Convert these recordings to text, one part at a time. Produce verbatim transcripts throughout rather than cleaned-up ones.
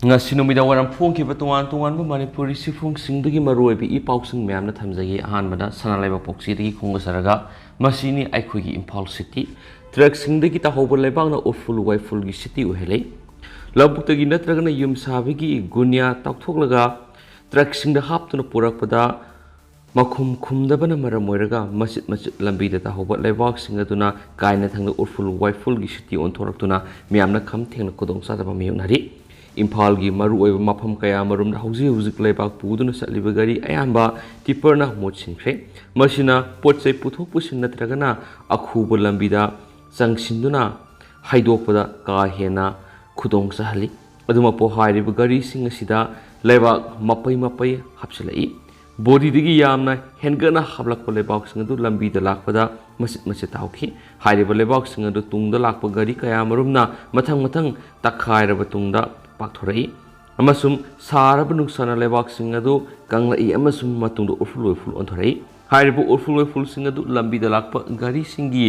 ꯉꯁꯤ ꯅꯨꯃꯤꯗꯥꯡ ꯋꯥꯏꯔꯝ ꯐꯣꯡꯈꯤꯕ ꯇꯣꯉꯥꯟ ꯇꯣꯉꯥꯟꯕ ꯃꯅꯤꯄꯨꯔꯤ ꯁꯤꯐꯣꯡꯁꯤꯡꯗꯒꯤ ꯃꯔꯨꯑꯣꯏꯕ ꯏ ꯄꯥꯎꯁꯤꯡ ꯃꯌꯥꯝꯅ ꯊꯝꯖꯒꯦ꯫ ꯑꯍꯥꯟꯕꯗ ꯁꯅꯥ ꯂꯩꯕꯥꯛ ꯄꯣꯛꯆꯤꯗꯒꯤ ꯈꯣꯡꯗꯥꯖꯔꯒ, ꯃꯁꯤꯅꯤ ꯑꯩꯈꯣꯏꯒꯤ ꯏꯝꯐꯥꯜ ꯁꯤꯇꯤ꯫ ꯇ꯭ꯔꯛꯁꯤꯡꯗꯒꯤ ꯇꯥꯍꯧꯕ ꯂꯩꯕꯥꯛꯅ ꯎꯔꯐꯨꯜ ꯋꯥꯏꯐꯨꯜꯒꯤ ꯁꯤꯇꯤ ꯑꯣꯏꯍꯜꯂꯤ꯫ ꯂꯧꯕꯨꯛꯇꯒꯤ ꯅꯠꯇ꯭ꯔꯒꯅ ꯌꯨꯝ ꯁꯥꯕꯒꯤ ꯒꯨꯅꯤꯌꯥ ꯇꯥꯎꯊꯣꯛꯂꯒ ꯇ꯭ꯔꯛꯁꯤꯡꯗ ꯍꯥꯞꯇꯨꯅ ꯄꯨꯔꯛꯄꯗ ꯃꯈꯨꯝ ꯈꯨꯝꯗꯕꯅ ꯃꯔꯝ ꯑꯣꯏꯔꯒ ꯃꯆꯤꯠ ꯃꯆꯤꯠ ꯂꯝꯕꯤꯗ ꯇꯥꯍꯧꯕ ꯂꯩꯕꯥꯛꯁꯤꯡ ꯑꯗꯨꯅ ꯀꯥꯏꯅꯊꯪꯗ ꯎꯔꯐꯨꯜ ꯋꯥꯏꯐꯨꯜꯒꯤ ꯁꯤꯇꯤ ꯑꯣꯟꯊꯣꯔꯛꯇꯨꯅ ꯃꯤꯌꯥꯝꯅ ꯈꯝ ꯊꯦꯡꯅ ꯈꯨꯗꯣꯡꯆꯥꯗꯕ ꯃꯥꯌꯣꯛꯅꯔꯤ꯫ ꯏꯝꯐꯥꯜꯒꯤ ꯃꯔꯨꯑꯣꯏꯕ ꯃꯐꯝ ꯀꯌꯥ ꯑꯃꯔꯣꯝꯗ ꯍꯧꯖꯤꯛ ꯍꯧꯖꯤꯛ ꯂꯩꯕꯥꯛ ꯄꯨꯗꯨꯅ ꯆꯠꯂꯤꯕ ꯒꯥꯔꯤ ꯑꯌꯥꯝꯕ ꯇꯤꯄꯔꯅ ꯃꯨꯠꯁꯤꯟꯈ꯭ꯔꯦ꯫ ꯃꯁꯤꯅ ꯄꯣꯠ ꯆꯩ ꯄꯨꯊꯣꯛ ꯄꯨꯁꯤꯟ ꯅꯠꯇ꯭ꯔꯒꯅ ꯑꯈꯨꯕ ꯂꯝꯕꯤꯗ ꯆꯪꯁꯤꯟꯗꯨꯅ ꯍꯩꯗꯣꯛꯄꯗ ꯀꯥ ꯍꯦꯟꯅ ꯈꯨꯗꯣꯡ ꯆꯥꯍꯜꯂꯤ꯫ ꯑꯗꯨꯃꯛꯄꯨ ꯍꯥꯏꯔꯤꯕ ꯒꯥꯔꯤꯁꯤꯡ ꯑꯁꯤꯗ ꯂꯩꯕꯥꯛ ꯃꯄꯩ ꯃꯄꯩ ꯍꯥꯞꯆꯤꯜꯂꯛꯏ꯫ ꯕꯣꯗꯤꯗꯒꯤ ꯌꯥꯝꯅ ꯍꯦꯟꯒꯠꯅ ꯍꯥꯞꯂꯛꯄ ꯂꯩꯕꯥꯛꯁꯤꯡ ꯑꯗꯨ ꯂꯝꯕꯤꯗ ꯂꯥꯛꯄꯗ ꯃꯆꯤꯠ ꯃꯆꯤꯠ ꯇꯥꯍꯧꯈꯤ꯫ ꯍꯥꯏꯔꯤꯕ ꯂꯩꯕꯥꯛꯁꯤꯡ ꯑꯗꯨ ꯇꯨꯡꯗ ꯂꯥꯛꯄ ꯒꯥꯔꯤ ꯀꯌꯥ ꯑꯃꯔꯣꯝꯅ ꯃꯊꯪ ꯃꯊꯪ ꯇꯛꯈꯥꯏꯔꯕ ꯇꯨꯡꯗ ꯄꯥꯛꯊꯣꯔꯛꯏ꯫ ꯑꯃꯁꯨꯡ ꯁꯥꯔꯕ ꯅꯨꯡꯁꯥꯅ ꯂꯩꯕꯥꯛꯁꯤꯡ ꯑꯗꯨ ꯀꯪꯂꯛꯏ ꯑꯃꯁꯨꯡ ꯃꯇꯨꯡꯗ ꯎꯔꯐꯨꯜ ꯋꯥꯏꯐꯨꯜ ꯑꯣꯟꯊꯣꯔꯛꯏ꯫ ꯍꯥꯏꯔꯤꯕ ꯎꯔꯐꯨꯜ ꯋꯥꯏꯐꯨꯜꯁꯤꯡ ꯑꯗꯨ ꯂꯝꯕꯤꯗ ꯂꯥꯛꯄ ꯒꯥꯔꯤꯁꯤꯡꯒꯤ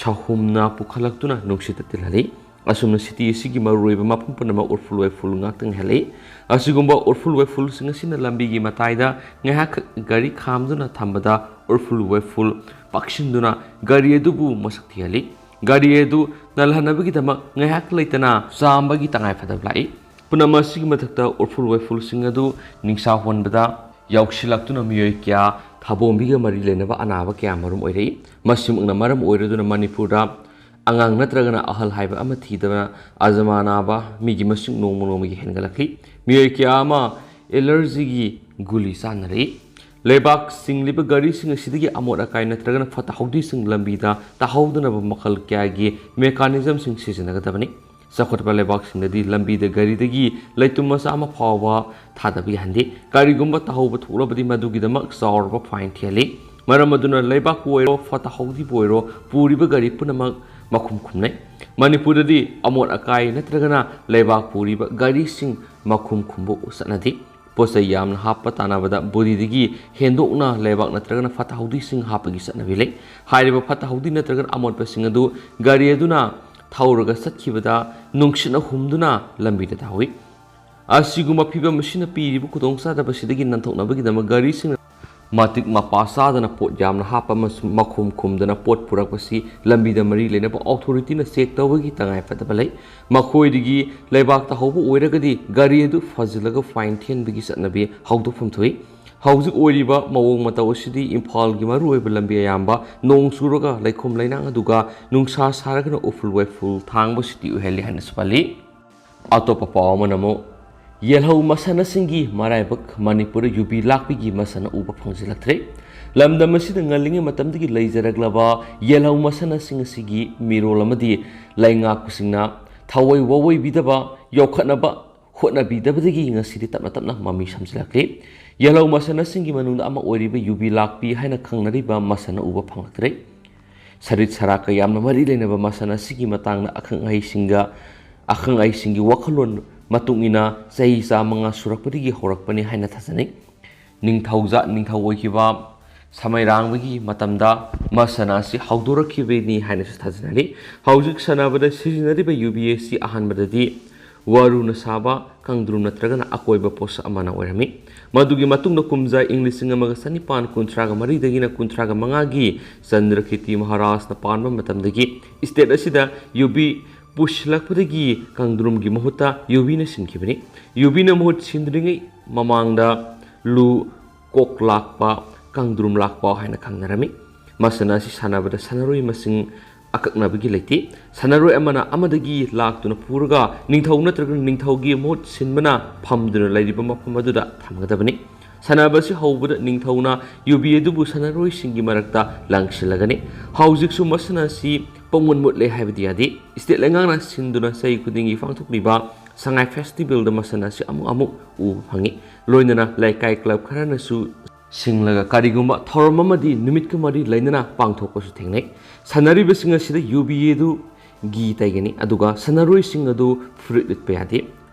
ꯁꯥꯍꯨꯝꯅ ꯄꯨꯈꯠꯂꯛꯇꯨꯅ ꯅꯨꯡꯁꯤꯠꯇ ꯇꯤꯜꯍꯜꯂꯤ꯫ ꯑꯁꯨꯝꯅ ꯁꯤꯇꯤ ꯑꯁꯤꯒꯤ ꯃꯔꯨꯑꯣꯏꯕ ꯃꯐꯝ ꯄꯨꯝꯅꯃꯛ ꯎꯔꯐꯨꯜ ꯋꯥꯏꯐꯨꯜ ꯉꯥꯛꯇ ꯉꯥꯏꯍꯜꯂꯤ꯫ ꯑꯁꯤꯒꯨꯝꯕ ꯎꯔꯐꯨꯜ ꯋꯥꯏꯐꯨꯜꯁꯤꯡ ꯑꯁꯤꯅ ꯂꯝꯕꯤꯒꯤ ꯃꯇꯥꯏꯗ ꯉꯥꯏꯍꯥꯛ ꯒꯥꯔꯤ ꯈꯥꯝꯗꯨꯅ ꯊꯝꯕꯗ ꯎꯔꯐꯨꯜ ꯋꯥꯏꯐꯨꯜ ꯄꯥꯛꯁꯤꯟꯗꯨꯅ ꯒꯥꯔꯤ ꯑꯗꯨꯕꯨ ꯃꯁꯛ ꯊꯤꯍꯜꯂꯤ꯫ ꯒꯥꯔꯤ ꯑꯗꯨ ꯅꯜꯍꯟꯅꯕꯒꯤꯗꯃꯛ ꯉꯥꯏꯍꯥꯛ ꯂꯩꯇꯅ ꯆꯥꯝꯕꯒꯤ ꯇꯉꯥꯏ ꯐꯗꯕ ꯂꯥꯛꯏ꯫ ꯄꯨꯝꯅꯃꯛ ꯑꯁꯤꯒꯤ ꯃꯊꯛꯇ ꯎꯔꯐꯨꯜ ꯋꯥꯏꯐꯨꯜꯁꯤꯡ ꯑꯗꯨ ꯅꯤꯡꯁꯥ ꯍꯣꯟꯕꯗ ꯌꯥꯎꯁꯤꯜꯂꯛꯇꯨꯅ ꯃꯤꯑꯣꯏ ꯀꯌꯥ ꯊꯥꯕꯣꯝꯕꯤꯒ ꯃꯔꯤ ꯂꯩꯅꯕ ꯑꯅꯥꯕ ꯀꯌꯥ ꯃꯔꯨꯝ ꯑꯣꯏꯔꯛꯏ꯫ ꯃꯁꯤꯃꯛꯅ ꯃꯔꯝ ꯑꯣꯏꯔꯗꯨꯅ ꯃꯅꯤꯄꯨꯔꯗ ꯑꯉꯥꯡ ꯅꯠꯇ꯭ꯔꯒꯅ ꯑꯍꯜ ꯍꯥꯏꯕ ꯑꯃ ꯊꯤꯗꯕꯅ ꯑꯖꯃꯥ ꯅꯥꯕ ꯃꯤꯒꯤ ꯃꯁꯤꯡ ꯅꯣꯡꯃ ꯅꯣꯡꯃꯒꯤ ꯍꯦꯟꯒꯠꯂꯛꯂꯤ꯫ ꯃꯤꯑꯣꯏ ꯀꯌꯥ ꯑꯃ ꯑꯦꯂꯔꯖꯤꯒꯤ ꯒꯨꯂꯤ ꯆꯥꯅꯔꯤ꯫ ꯂꯩꯕꯥꯛ ꯆꯤꯡꯂꯤꯕ ꯒꯥꯔꯤꯁꯤꯡ ꯑꯁꯤꯗꯒꯤ ꯑꯃꯣꯠ ꯑꯀꯥꯏ ꯅꯠꯇ꯭ꯔꯒꯅ ꯐꯠꯇ ꯍꯥꯎꯗꯤꯁꯤꯡ ꯂꯝꯕꯤꯗ ꯇꯥꯍꯧꯗꯅꯕ ꯃꯈꯜ ꯀꯌꯥꯒꯤ ꯃꯦꯀꯥꯅꯤꯖꯝꯁꯤꯡ ꯁꯤꯖꯤꯟꯅꯒꯗꯕꯅꯤ꯫ ꯆꯥꯎꯈꯠꯄ ꯂꯩꯕꯥꯛꯁꯤꯡꯗꯗꯤ ꯂꯝꯕꯤꯗ ꯒꯥꯔꯤꯗꯒꯤ ꯂꯩꯇꯨꯝ ꯃꯆꯥ ꯑꯃ ꯐꯥꯎꯕ ꯊꯥꯗꯕ ꯌꯥꯍꯟꯗꯦ꯫ ꯀꯔꯤꯒꯨꯝꯕ ꯇꯥꯍꯧꯕ ꯊꯣꯛꯂꯕꯗꯤ ꯃꯗꯨꯒꯤꯗꯃꯛ ꯆꯥꯎꯔꯕ ꯐꯥꯏꯟ ꯊꯤꯍꯜꯂꯤ꯫ ꯃꯔꯝ ꯑꯗꯨꯅ ꯂꯩꯕꯥꯛꯄꯨ ꯑꯣꯏꯔꯣ, ꯐꯠꯇ ꯍꯥꯎꯗꯤꯕꯨ ꯑꯣꯏꯔꯣ, ꯄꯨꯔꯤꯕ ꯒꯥꯔꯤ ꯄꯨꯝꯅꯃꯛ ꯃꯈꯨꯝ ꯈꯨꯝꯅꯩ꯫ ꯃꯅꯤꯄꯨꯔꯗꯗꯤ ꯑꯃꯣꯠ ꯑꯀꯥꯏ ꯅꯠꯇ꯭ꯔꯒꯅ ꯂꯩꯕꯥꯛ ꯄꯨꯔꯤꯕ ꯒꯥꯔꯤꯁꯤꯡ ꯃꯈꯨꯝ ꯈꯨꯝꯕ ꯆꯠꯅꯗꯦ꯫ ꯄꯣꯠ ꯆꯩ ꯌꯥꯝꯅ ꯍꯥꯞꯄ ꯇꯥꯟꯅꯕꯗ ꯕꯣꯗꯤꯗꯒꯤ ꯍꯦꯟꯗꯣꯛꯅ ꯂꯩꯕꯥꯛ ꯅꯠꯇ꯭ꯔꯒꯅ ꯐꯠꯇ ꯍꯥꯎꯗꯤꯁꯤꯡ ꯍꯥꯞꯄꯒꯤ ꯆꯠꯅꯕꯤ ꯂꯩ꯫ ꯍꯥꯏꯔꯤꯕ ꯐꯠꯇ ꯍꯥꯎꯗꯤ ꯅꯠꯇ꯭ꯔꯒꯅ ꯑꯃꯣꯠꯄꯁꯤꯡ ꯑꯗꯨ ꯒꯥꯔꯤ ꯑꯗꯨꯅ ꯊꯧꯔꯒ ꯆꯠꯈꯤꯕꯗ ꯅꯨꯡꯁꯤꯠꯅ ꯍꯨꯝꯗꯨꯅ ꯂꯝꯕꯤꯗ ꯇꯥꯍꯧꯏ꯫ ꯑꯁꯤꯒꯨꯝꯕ ꯐꯤꯕꯝ ꯑꯁꯤꯅ ꯄꯤꯔꯤꯕ ꯈꯨꯗꯣꯡꯆꯥꯗꯕꯁꯤꯗꯒꯤ ꯅꯥꯟꯊꯣꯛꯅꯕꯒꯤꯗꯃꯛ ꯒꯥꯔꯤꯁꯤꯡꯅ ꯃꯇꯤꯛ ꯃꯄꯥ ꯆꯥꯗꯅ ꯄꯣꯠ ꯌꯥꯝꯅ ꯍꯥꯞꯄ ꯑꯃꯁꯨꯡ ꯃꯈꯨꯝ ꯈꯨꯝꯗꯅ ꯄꯣꯠ ꯄꯨꯔꯛꯄꯁꯤ ꯂꯝꯕꯤꯗ ꯃꯔꯤ ꯂꯩꯅꯕ ꯑꯣꯊꯣꯔꯤꯇꯤꯅ ꯆꯦꯛ ꯇꯧꯕꯒꯤ ꯇꯉꯥꯏꯐꯗꯕ ꯂꯩ꯫ ꯃꯈꯣꯏꯗꯒꯤ ꯂꯩꯕꯥꯛꯇ ꯍꯧꯕ ꯑꯣꯏꯔꯒꯗꯤ ꯒꯥꯔꯤ ꯑꯗꯨ ꯐꯥꯖꯤꯜꯂꯒ ꯐꯥꯏꯟ ꯊꯤꯍꯟꯕꯒꯤ ꯆꯠꯅꯕꯤ ꯍꯧꯗꯣꯛꯐꯝ ꯊꯣꯛꯏ꯫ ꯍꯧꯖꯤꯛ ꯑꯣꯏꯔꯤꯕ ꯃꯑꯣꯡ ꯃꯇꯧ ꯑꯁꯤꯗꯤ ꯏꯝꯐꯥꯜꯒꯤ ꯃꯔꯨꯑꯣꯏꯕ ꯂꯝꯕꯤ ꯑꯌꯥꯝꯕ ꯅꯣꯡ ꯆꯨꯔꯒ ꯂꯩꯈꯣꯝ ꯂꯩꯅꯥꯡ, ꯑꯗꯨꯒ ꯅꯨꯡꯁꯥ ꯁꯥꯔꯒꯅ ꯎꯐꯨꯜ ꯋꯥꯏꯐꯨꯜ ꯊꯥꯡꯕ ꯁꯤꯇꯤ ꯑꯣꯏꯍꯜꯂꯤ ꯍꯥꯏꯅꯁꯨ ꯄꯜꯂꯤ꯫ ꯑꯇꯣꯞꯄ ꯄꯥꯎ ꯑꯃꯅ ꯑꯃꯨꯛ, ꯌꯦꯜꯍꯧ ꯃꯁꯥꯟꯅꯁꯤꯡꯒꯤ ꯃꯔꯥꯏꯕꯛ, ꯃꯅꯤꯄꯨꯔꯗ ꯌꯨꯕꯤ ꯂꯥꯛꯄꯤꯒꯤ ꯃꯁꯥꯟꯅ ꯎꯕ ꯐꯪꯖꯤꯜꯂꯛꯇ꯭ꯔꯦ꯫ ꯂꯝꯗꯝ ꯑꯁꯤꯗ ꯉꯜꯂꯤꯉꯩ ꯃꯇꯝꯗꯒꯤ ꯂꯩꯖꯔꯛꯂꯕ ꯌꯦꯜꯍꯧ ꯃꯁꯥꯟꯅꯁꯤꯡ ꯑꯁꯤꯒꯤ ꯃꯤꯔꯣꯜ ꯑꯃꯗꯤ ꯂꯩꯉꯥꯛꯄꯁꯤꯡꯅ ꯊꯑꯣꯏ ꯋꯥꯑꯣꯏꯕꯤꯗꯕ, ꯌꯣꯛꯈꯠꯅꯕ ꯍꯣꯠꯅꯕꯤꯗꯕꯗꯒꯤ ꯉꯁꯤꯗꯤ ꯇꯞꯅ ꯇꯞꯅ ꯃꯃꯤ ꯁꯥꯝꯖꯤꯜꯂꯛꯂꯤ꯫ ꯌꯦꯜꯍꯧ ꯃꯁꯥꯟꯅꯁꯤꯡꯒꯤ ꯃꯅꯨꯡꯗ ꯑꯃ ꯑꯣꯏꯔꯤꯕ ꯌꯨꯕꯤ ꯂꯥꯛꯄꯤ ꯍꯥꯏꯅ ꯈꯪꯅꯔꯤꯕ ꯃꯁꯥꯟꯅ ꯎꯕ ꯐꯪꯂꯛꯇ꯭ꯔꯦ꯫ ꯁꯔꯤꯠ ꯁꯔꯥꯛꯀ ꯌꯥꯝꯅ ꯃꯔꯤ ꯂꯩꯅꯕ ꯃꯁꯥꯟꯅ ꯑꯁꯤꯒꯤ ꯃꯇꯥꯡꯗ ꯑꯈꯪ ꯑꯍꯩꯁꯤꯡꯒ, ꯑꯈꯪ ꯑꯍꯩꯁꯤꯡꯒꯤ ꯋꯥꯈꯜꯂꯣꯟ ꯃꯇꯨꯡ ꯏꯟꯅ ꯆꯍꯤ ꯆꯥꯃꯉꯥ ꯁꯨꯔꯛꯄꯗꯒꯤ ꯍꯧꯔꯛꯄꯅꯤ ꯍꯥꯏꯅ ꯊꯥꯖꯅꯩ꯫ ꯅꯤꯡꯊꯧꯖꯥ ꯅꯤꯡꯊꯧ ꯑꯣꯏꯈꯤꯕ ꯁꯃꯥꯏꯔꯥꯡꯕꯒꯤ ꯃꯇꯝꯗ ꯃꯁꯥꯟꯅ ꯑꯁꯤ ꯍꯧꯗꯣꯔꯛꯈꯤꯕꯅꯤ ꯍꯥꯏꯅꯁꯨ ꯊꯥꯖꯅꯔꯤ꯫ ꯍꯧꯖꯤꯛ ꯁꯥꯟꯅꯕꯗ ꯁꯤꯖꯤꯟꯅꯔꯤꯕ ꯌꯨꯕꯤ ꯑꯁꯤ ꯑꯍꯥꯟꯕꯗꯗꯤ ꯋꯥꯔꯨꯅ ꯁꯥꯕ ꯀꯪꯗ꯭ꯔꯨꯝ ꯅꯠꯇ꯭ꯔꯒꯅ ꯑꯀꯣꯏꯕ ꯄꯣꯠꯁꯛ ꯑꯃꯅ ꯑꯣꯏꯔꯝꯃꯤ꯫ ꯃꯗꯨꯒꯤ ꯃꯇꯨꯡꯗ ꯀꯨꯝꯖꯥ ꯏꯪ ꯂꯤꯁꯤꯡ ꯑꯃꯒ ꯆꯅꯤꯄꯥꯟ ꯀꯨꯟꯊ꯭ꯔꯥꯒ ꯃꯔꯤꯗꯒꯤꯅ ꯀꯨꯟꯊ꯭ꯔꯥꯒ ꯃꯉꯥꯒꯤ ꯆꯟꯗ꯭ꯔꯀꯤꯔꯇꯤ ꯃꯍꯥꯔꯥꯖꯅ ꯄꯥꯟꯕ ꯃꯇꯝꯗꯒꯤ ꯁ꯭ꯇꯦꯠ ꯑꯁꯤꯗ ꯌꯨꯕꯤ ꯄꯨꯁꯤꯜꯂꯛꯄꯗꯒꯤ ꯀꯪꯗ꯭ꯔꯨꯝꯒꯤ ꯃꯍꯨꯠꯇ ꯌꯨꯕꯤꯅ ꯁꯤꯟꯈꯤꯕꯅꯤ꯫ ꯌꯨꯕꯤꯅ ꯃꯍꯨꯠ ꯁꯤꯟꯗ꯭ꯔꯤꯉꯩ ꯃꯃꯥꯡꯗ ꯂꯨ ꯀꯣꯛ ꯂꯥꯛꯄ, ꯀꯪꯗ꯭ꯔꯨꯝ ꯂꯥꯛꯄ ꯍꯥꯏꯅ ꯈꯪꯅꯔꯝꯃꯤ꯫ ꯃꯁꯥꯟꯅ ꯑꯁꯤ ꯁꯥꯟꯅꯕꯗ ꯁꯥꯟꯅꯔꯣꯏ ꯃꯁꯤꯡ ꯑꯀꯛꯅꯕꯒꯤ ꯂꯩꯇꯦ꯫ ꯁꯥꯟꯅꯔꯣꯏ ꯑꯃꯅ ꯑꯃꯗꯒꯤ ꯂꯥꯛꯇꯨꯅ ꯄꯨꯔꯒ ꯅꯤꯡꯊꯧ ꯅꯠꯇ꯭ꯔꯒ ꯅꯤꯡꯊꯧꯒꯤ ꯃꯍꯨꯠ ꯁꯤꯟꯕꯅ ꯐꯝꯗꯨꯅ ꯂꯩꯔꯤꯕ ꯃꯐꯝ ꯑꯗꯨꯗ ꯊꯝꯒꯗꯕꯅꯤ꯫ ꯁꯥꯟꯅꯕ ꯑꯁꯤ ꯍꯧꯕꯗ ꯅꯤꯡꯊꯧꯅ ꯌꯨꯕꯤ ꯑꯗꯨꯕꯨ ꯁꯥꯟꯅꯔꯣꯏꯁꯤꯡꯒꯤ ꯃꯔꯛꯇ ꯂꯪꯁꯤꯜꯂꯒꯅꯤ꯫ ꯍꯧꯖꯤꯛꯁꯨ ꯃꯁꯥꯟꯅ ꯑꯁꯤ ꯄꯪꯃꯨꯠ ꯃꯨꯠꯂꯦ ꯍꯥꯏꯕꯗꯤ ꯌꯥꯗꯦ꯫ ꯁ꯭ꯇꯦꯠ ꯂꯩꯉꯥꯛꯅ ꯁꯤꯟꯗꯨꯅ ꯆꯍꯤ ꯈꯨꯗꯤꯡꯒꯤ ꯄꯥꯡꯊꯣꯛꯂꯤꯕ ꯁꯉꯥꯏ ꯐꯦꯁꯇꯤꯚꯦꯜꯗ ꯃꯁꯥꯟꯅ ꯑꯁꯤ ꯑꯃꯨꯛ ꯑꯃꯨꯛ ꯎꯕ ꯐꯪꯉꯤ꯫ ꯂꯣꯏꯅꯅ ꯂꯩꯀꯥꯏ ꯀ꯭ꯂꯕ ꯈꯔꯅꯁꯨ ꯁꯤꯡꯂꯒ ꯀꯔꯤꯒꯨꯝꯕ ꯊꯧꯔꯝ ꯑꯃꯗꯤ ꯅꯨꯃꯤꯠꯀ ꯃꯔꯤ ꯂꯩꯅꯅ ꯄꯥꯡꯊꯣꯛꯄꯁꯨ ꯊꯦꯡꯅꯩ꯫ ꯁꯥꯟꯅꯔꯤꯕꯁꯤꯡ ꯑꯁꯤꯗ ꯌꯨꯕꯤ ꯑꯗꯨ ꯘꯤ ꯇꯩꯒꯅꯤ, ꯑꯗꯨꯒ ꯁꯥꯟꯅꯔꯣꯏꯁꯤꯡ ꯑꯗꯨ ꯐꯨꯔꯤꯠ ꯂꯤꯠꯄ ꯌꯥꯗꯦ꯫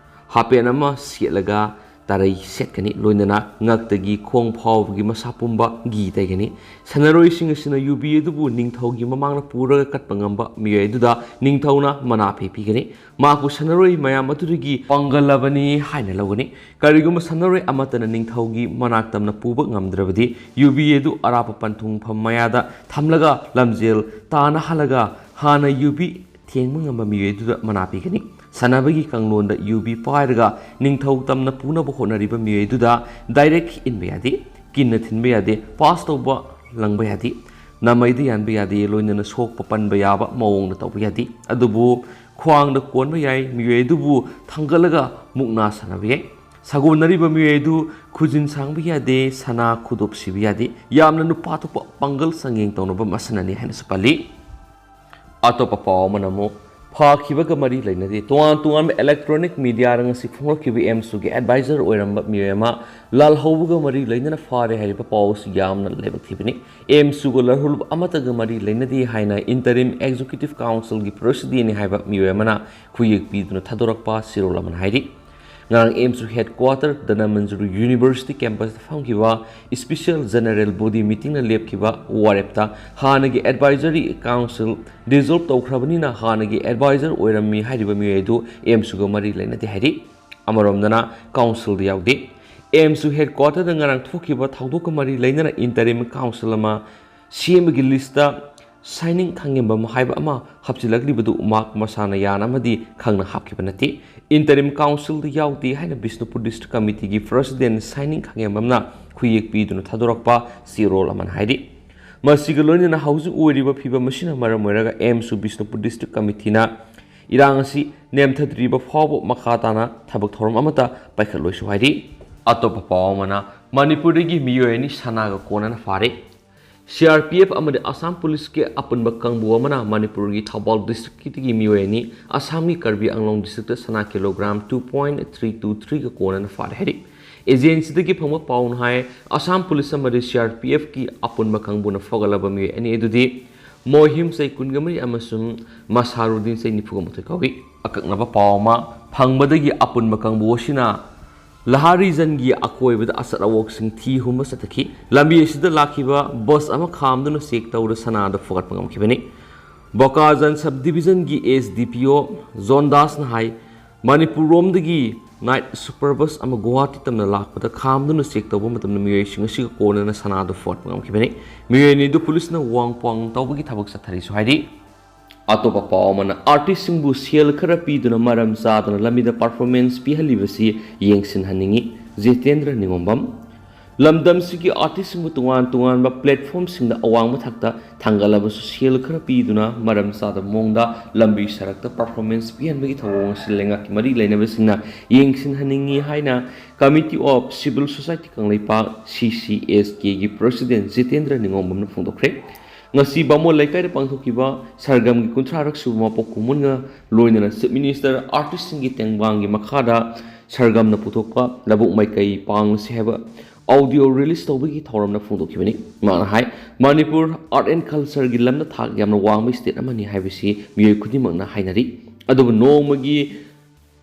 ꯍꯥꯄꯦꯟ ꯑꯃ ꯁꯦꯠꯂꯒ ꯇꯔꯩ ꯁꯦꯠꯀꯅꯤ꯫ ꯂꯣꯏꯅꯅ ꯉꯛꯇꯒꯤ ꯈꯣꯡ ꯐꯥꯎꯕꯒꯤ ꯃꯁꯥ ꯄꯨꯝꯕ ꯘꯤ ꯇꯩꯒꯅꯤ꯫ ꯁꯥꯟꯅꯔꯣꯏꯁꯤꯡ ꯑꯁꯤꯅ ꯌꯨꯕꯤ ꯑꯗꯨꯕꯨ ꯅꯤꯡꯊꯧꯒꯤ ꯃꯃꯥꯡꯗ ꯄꯨꯔꯒ ꯀꯠꯄ ꯉꯝꯕ ꯃꯤꯑꯣꯏ ꯑꯗꯨꯗ ꯅꯤꯡꯊꯧꯅ ꯃꯅꯥ ꯐꯤ ꯄꯤꯒꯅꯤ꯫ ꯃꯍꯥꯛꯄꯨ ꯁꯥꯟꯅꯔꯣꯏ ꯃꯌꯥꯝ ꯑꯗꯨꯗꯒꯤ ꯄꯥꯡꯒꯜꯂꯕꯅꯤ ꯍꯥꯏꯅ ꯂꯧꯒꯅꯤ꯫ ꯀꯔꯤꯒꯨꯝꯕ ꯁꯥꯟꯅꯔꯣꯏ ꯑꯃꯠꯇꯅ ꯅꯤꯡꯊꯧꯒꯤ ꯃꯅꯥꯛ ꯇꯝꯅ ꯄꯨꯕ ꯉꯝꯗ꯭ꯔꯕꯗꯤ, ꯌꯨꯕꯤ ꯑꯗꯨ ꯑꯔꯥꯞꯄ ꯄꯟꯊꯨꯡꯐꯝ ꯃꯌꯥꯗ ꯊꯝꯂꯒ ꯂꯝꯖꯦꯜ ꯇꯥꯟꯅꯍꯜꯂꯒ ꯍꯥꯟꯅ ꯌꯨꯕꯤ ꯊꯦꯡꯕ ꯉꯝꯕ ꯃꯤꯑꯣꯏ ꯑꯗꯨꯗ ꯃꯅꯥ ꯄꯤꯒꯅꯤ꯫ ꯁꯥꯟꯅꯕꯒꯤ ꯀꯥꯡꯂꯣꯟꯗ ꯌꯨꯕꯤ ꯄꯥꯏꯔꯒ ꯅꯤꯡꯊꯧ ꯇꯝꯅ ꯄꯨꯅꯕ ꯍꯣꯠꯅꯔꯤꯕ ꯃꯤꯑꯣꯏ ꯑꯗꯨꯗ ꯗꯥꯏꯔꯦꯛ ꯏꯟꯕ ꯌꯥꯗꯦ, ꯀꯤꯟꯅ ꯊꯤꯟꯕ ꯌꯥꯗꯦ, ꯄꯥꯁ ꯇꯧꯕ ꯂꯪꯕ ꯌꯥꯗꯦ, ꯅꯥꯃꯩꯗ ꯌꯥꯟꯕ ꯌꯥꯗꯦ, ꯂꯣꯏꯅꯅ ꯁꯣꯛꯄ ꯄꯟꯕ ꯌꯥꯕ ꯃꯑꯣꯡꯗ ꯇꯧꯕ ꯌꯥꯗꯦ꯫ ꯑꯗꯨꯕꯨ ꯈ꯭ꯋꯥꯡꯗ ꯀꯣꯟꯕ ꯌꯥꯏ꯫ ꯃꯤꯑꯣꯏ ꯑꯗꯨꯕꯨ ꯊꯥꯡꯒꯠꯂꯒ ꯃꯨꯛꯅꯥ ꯁꯥꯟꯅꯕ ꯌꯥꯏ꯫ ꯁꯥꯒꯣꯟꯅꯔꯤꯕ ꯃꯤꯑꯣꯏ ꯑꯗꯨ ꯈꯨꯖꯤꯟ ꯁꯥꯡꯕ ꯌꯥꯗꯦ, ꯁꯅꯥ ꯈꯨꯗꯣꯞ ꯁꯤꯕ ꯌꯥꯗꯦ꯫ ꯌꯥꯝꯅ ꯅꯨꯄꯥ ꯊꯣꯛꯄ ꯄꯥꯡꯒꯜ ꯆꯥꯡꯌꯦꯡ ꯇꯧꯅꯕ ꯃꯁꯥꯟꯅꯅꯤ ꯍꯥꯏꯅꯁꯨ ꯄꯜꯂꯤ꯫ ꯑꯇꯣꯞꯄ ꯄꯥꯎ ꯑꯃꯅ ꯑꯃꯨꯛ ꯐꯥꯈꯤꯕꯒ ꯃꯔꯤ ꯂꯩꯅꯗꯦ꯫ ꯇꯣꯉꯥꯟ ꯇꯣꯉꯥꯟꯕ electronic mediaꯗ ꯉꯁꯤ ꯐꯣꯡꯂꯛꯈꯤꯕ ꯑꯦꯝꯁꯨꯒꯤ advisor ꯑꯣꯏꯔꯝꯕ ꯃꯤꯑꯣꯏ ꯑꯃ ꯂꯥꯜꯍꯧꯕꯒ ꯃꯔꯤ ꯂꯩꯅꯅ ꯐꯥꯔꯦ ꯍꯥꯏꯔꯤꯕ ꯄꯥꯎ ꯑꯁꯤ ꯌꯥꯝꯅ ꯂꯥꯏꯕꯛ ꯊꯤꯕꯅꯤ꯫ ꯑꯦꯝꯁꯨꯒ ꯂꯥꯜꯍꯧꯕ ꯑꯃꯠꯇꯒ ꯃꯔꯤ ꯂꯩꯅꯗꯦ ꯍꯥꯏꯅ interim executive councilꯒꯤ presidentꯅꯤ ꯍꯥꯏꯕ ꯃꯤꯑꯣꯏ ꯑꯃꯅ ꯈꯨꯌꯦꯛ ꯄꯤꯗꯨꯅ ꯊꯥꯗꯣꯔꯛꯄ ꯆꯦꯔꯣꯜ ꯑꯃꯅ ꯍꯥꯏꯔꯤ꯫ ꯉꯔꯥꯡ ꯑꯦꯝꯁꯨ headquarter Dhanamanjuri university campusꯇ ꯐꯝꯈꯤꯕ special general body meetingꯅ ꯂꯦꯞꯈꯤꯕ ꯋꯥꯔꯦꯞꯇ ꯍꯥꯟꯅꯒꯤ advisory council dissolve ꯇꯧꯈ꯭ꯔꯕꯅꯤꯅ ꯍꯥꯟꯅꯒꯤ advisor ꯑꯣꯏꯔꯝꯃꯤ ꯍꯥꯏꯔꯤꯕ ꯃꯤꯑꯣꯏ ꯑꯗꯨ ꯑꯦꯝꯁꯨꯒ ꯃꯔꯤ ꯂꯩꯅꯗꯦ ꯍꯥꯏꯔꯤ꯫ ꯑꯃꯔꯣꯝꯗꯅ councilꯗ ꯌꯥꯎꯗꯦ꯫ ꯑꯦꯝꯁꯨ headquarterꯗ ꯉꯔꯥꯡ ꯊꯣꯛꯈꯤꯕ ꯊꯧꯗꯣꯛꯀ ꯃꯔꯤ ꯂꯩꯅꯅ interim council ꯑꯃ ꯁꯦꯝꯕꯒꯤ listꯇ signing ꯈꯥꯉꯦꯝꯕꯝ ꯍꯥꯏꯕ ꯑꯃ ꯍꯥꯞꯆꯤꯜꯂꯛꯂꯤꯕꯗꯨ ꯃꯍꯥꯛ ꯃꯁꯥꯅ ꯌꯥꯅ ꯑꯃꯗꯤ ꯈꯪꯅ ꯍꯥꯞꯈꯤꯕ ꯅꯠꯇꯦ꯫ Interim councilꯗ ꯌꯥꯎꯗꯦ ꯍꯥꯏꯅ ꯕꯤꯁꯅꯨꯄꯨꯔ district committeeꯒꯤ president signing ꯈꯥꯉꯦꯝꯕꯝꯅ ꯈꯨꯌꯦꯛ ꯄꯤꯗꯨꯅ ꯊꯥꯗꯣꯔꯛꯄ ꯆꯦꯔꯣꯜ ꯑꯃꯅ ꯍꯥꯏꯔꯤ꯫ ꯃꯁꯤꯒ ꯂꯣꯏꯅꯅ ꯍꯧꯖꯤꯛ ꯑꯣꯏꯔꯤꯕ ꯐꯤꯕꯝ ꯑꯁꯤꯅ ꯃꯔꯝ ꯑꯣꯏꯔꯒ ꯑꯦꯝꯁꯨ ꯕꯤꯁꯅꯨꯄꯨꯔ district committeeꯅ ꯏꯔꯥꯡ ꯑꯁꯤ ꯅꯦꯝꯊꯗ꯭ꯔꯤꯕ ꯐꯥꯎꯕ ꯃꯈꯥ ꯇꯥꯅ ꯊꯕꯛ ꯊꯧꯔꯝ ꯑꯃꯠꯇ ꯄꯥꯏꯈꯠꯂꯣꯏꯁꯨ ꯍꯥꯏꯔꯤ꯫ ꯑꯇꯣꯞꯄ ꯄꯥꯎ ꯑꯃꯅ, ꯃꯅꯤꯄꯨꯔꯗꯒꯤ ꯃꯤꯑꯣꯏ ꯑꯅꯤ ꯁꯅꯥꯒ ꯀꯣꯟꯅꯅ ꯐꯥꯔꯦ꯫ ꯁꯤ ꯑꯥꯔ ꯄꯤ ꯑꯦꯐ ꯑꯃꯗꯤ ꯑꯁꯥꯝ ꯄꯨꯂꯤꯁꯀꯤ ꯑꯄꯨꯟꯕ ꯀꯥꯡꯕꯨ ꯑꯃꯅ ꯃꯅꯤꯄꯨꯔꯒꯤ ꯊꯧꯕꯥꯜ districtꯀꯤꯗꯒꯤ ꯃꯤꯑꯣꯏ ꯑꯅꯤ ꯑꯁꯥꯝꯒꯤ ꯀꯔꯕꯤ ꯑꯪꯂꯣꯡ districtꯇ ꯁꯅꯥ kilogram two point three two threeꯒ ꯀꯣꯟꯅꯅ ꯐꯥꯔꯦ ꯍꯥꯏꯔꯤ꯫ Agencyꯗꯒꯤ ꯐꯪꯕ ꯄꯥꯎꯅ ꯍꯥꯏ, ꯑꯁꯥꯝ ꯄꯨꯂꯤꯁ ꯑꯃꯗꯤ ꯁꯤ ꯑꯥꯔ ꯄꯤ ꯑꯦꯐꯀꯤ ꯑꯄꯨꯟꯕ ꯀꯥꯡꯕꯨꯅ ꯐꯥꯒꯠꯂꯕ ꯃꯤꯑꯣꯏ ꯑꯅꯤ ꯑꯗꯨꯗꯤ ꯃꯣꯍꯤꯝ ꯆꯍꯤ ꯀꯨꯟꯒ ꯃꯔꯤ ꯑꯃꯁꯨꯡ ꯃꯁꯥꯔꯨꯗꯤꯟ ꯆꯍꯤ ꯅꯤꯐꯨꯒ ꯃꯥꯊꯣꯏ ꯀꯧꯏ꯫ ꯑꯀꯛꯅꯕ ꯄꯥꯎ ꯑꯃ ꯐꯪꯕꯗꯒꯤ ꯑꯄꯨꯟꯕ ꯀꯥꯡꯕꯨ ꯑꯁꯤꯅ ꯂꯍꯥꯔꯤꯖꯟꯒꯤ ꯑꯀꯣꯏꯕꯗ ꯑꯆꯠ ꯑꯋꯣꯛꯁꯤꯡ ꯊꯤ ꯍꯨꯝꯕ ꯆꯠꯊꯈꯤ꯫ ꯂꯝꯕꯤ ꯑꯁꯤꯗ ꯂꯥꯛꯈꯤꯕ ꯕꯁ ꯑꯃ ꯈꯥꯝꯗꯨꯅ ꯆꯦꯛ ꯇꯧꯗꯨꯅ ꯁꯅꯥꯗꯨ ꯐꯨꯒꯠꯄ ꯉꯝꯈꯤꯕꯅꯤ꯫ ꯕꯣꯀꯥꯖꯟ ꯁꯕ ꯗꯤꯕꯤꯖꯟꯒꯤ ꯑꯦꯁ ꯗꯤ ꯄꯤ ꯑꯣ ꯖꯣꯟꯗꯥꯁꯅ ꯍꯥꯏ, ꯃꯅꯤꯄꯨꯔꯔꯣꯝꯗꯒꯤ ꯅꯥꯏꯠ ꯁꯨꯄꯔ ꯕꯁ ꯑꯃ ꯒꯨꯋꯥꯍꯥꯇꯤ ꯇꯝꯅ ꯂꯥꯛꯄꯗ ꯈꯥꯝꯗꯨꯅ ꯆꯦꯛ ꯇꯧꯕ ꯃꯇꯝꯗ ꯃꯤꯑꯣꯏꯁꯤꯡ ꯑꯁꯤꯒ ꯀꯣꯟꯅꯅ ꯁꯅꯥꯗꯨ ꯐꯨꯒꯠꯄ ꯉꯝꯈꯤꯕꯅꯤ꯫ ꯃꯤꯑꯣꯏ ꯑꯅꯤꯗꯨ ꯄꯨꯂꯤꯁꯅ ꯋꯥꯡ ꯄꯥꯎ ꯇꯧꯕꯒꯤ ꯊꯕꯛ ꯆꯠꯊꯔꯤꯁꯨ ꯍꯥꯏꯔꯤ꯫ ꯑꯇꯣꯞꯄ ꯄꯥꯎ ꯑꯃꯅ, ꯑꯥꯔꯇꯤꯁꯁꯤꯡꯕꯨ ꯁꯦꯜ ꯈꯔ ꯄꯤꯗꯨꯅ ꯃꯔꯝ ꯆꯥꯗꯅ ꯂꯝꯕꯤꯗ ꯄꯔꯐꯣꯔꯃꯦꯟꯁ ꯄꯤꯍꯜꯂꯤꯕꯁꯤ ꯌꯦꯡꯁꯤꯟꯍꯟꯅꯤꯡꯏ, ꯖꯤꯇꯦꯟꯗ꯭ꯔ ꯅꯤꯉꯣꯝꯕꯝ꯫ ꯂꯝꯗꯝꯁꯤꯒꯤ ꯑꯥꯔꯇꯤꯁꯁꯤꯡꯕꯨ ꯇꯣꯉꯥꯟ ꯇꯣꯉꯥꯟꯕ ꯄ꯭ꯂꯦꯠꯐꯣꯝꯁꯤꯡꯗ ꯑꯋꯥꯡꯕ ꯊꯥꯛꯇ ꯊꯥꯡꯒꯠꯂꯕꯁꯨ ꯁꯦꯜ ꯈꯔ ꯄꯤꯗꯨꯅ ꯃꯔꯝ ꯆꯥꯗꯕ ꯃꯑꯣꯡꯗ ꯂꯝꯕꯤ ꯁꯔꯛꯇ ꯄꯔꯐꯣꯔꯃꯦꯟꯁ ꯄꯤꯍꯟꯕꯒꯤ ꯊꯧꯑꯣꯡ ꯑꯁꯤ ꯂꯩꯉꯥꯛꯀꯤ ꯃꯔꯤ ꯂꯩꯅꯕꯁꯤꯡꯅ ꯌꯦꯡꯁꯤꯟꯍꯟꯅꯤꯡꯏ ꯍꯥꯏꯅ Committee of Civil Society Kangleipak, ꯁꯤ ꯁꯤ ꯑꯦꯁ ꯀꯦꯒꯤ ꯄ꯭ꯔꯁꯤꯗꯦꯟ ꯖꯤꯇꯦꯟꯗ꯭ꯔ ꯅꯤꯉꯣꯝꯕꯝꯅ ꯐꯣꯡꯗꯣꯛꯈ꯭ꯔꯦ꯫ ꯉꯁꯤ ꯕꯥꯃꯣꯟ ꯂꯩꯀꯥꯏꯗ ꯄꯥꯡꯊꯣꯛꯈꯤꯕ ꯁꯔꯒꯝꯒꯤ ꯀꯨꯟꯊ꯭ꯔꯥꯔꯛ ꯁꯨꯕ ꯃꯄꯣꯛ ꯀꯨꯝꯑꯣꯟꯒ ꯂꯣꯏꯅꯅ ꯆꯤꯐ ꯃꯤꯅꯤꯁꯇꯔ ꯑꯥꯔꯇꯤꯁꯁꯤꯡꯒꯤ ꯇꯦꯡꯕꯥꯡꯒꯤ ꯃꯈꯥꯗ ꯁꯔꯒꯝꯅ ꯄꯨꯊꯣꯛꯄ ꯂꯧꯕꯨꯛ ꯃꯥꯏꯀꯩ ꯄꯥꯡꯂꯁꯤ ꯍꯥꯏꯕ ꯑꯣꯗꯤꯑꯣ ꯔꯤꯂꯤꯁ ꯇꯧꯕꯒꯤ ꯊꯧꯔꯝꯗ ꯐꯣꯡꯗꯣꯛꯈꯤꯕꯅꯤ꯫ ꯃꯥꯅ ꯍꯥꯏ, ꯃꯅꯤꯄꯨꯔ ꯑꯥꯔꯠ ꯑꯦꯟ ꯀꯜꯆꯔꯒꯤ ꯂꯝꯗ ꯊꯥꯛ ꯌꯥꯝꯅ ꯋꯥꯡꯕ ꯁ꯭ꯇꯦꯠ ꯑꯃꯅꯤ ꯍꯥꯏꯕꯁꯤ ꯃꯤꯑꯣꯏ ꯈꯨꯗꯤꯡꯃꯛꯅ ꯍꯥꯏꯅꯔꯤ꯫ ꯑꯗꯨꯕꯨ ꯅꯣꯡꯃꯒꯤ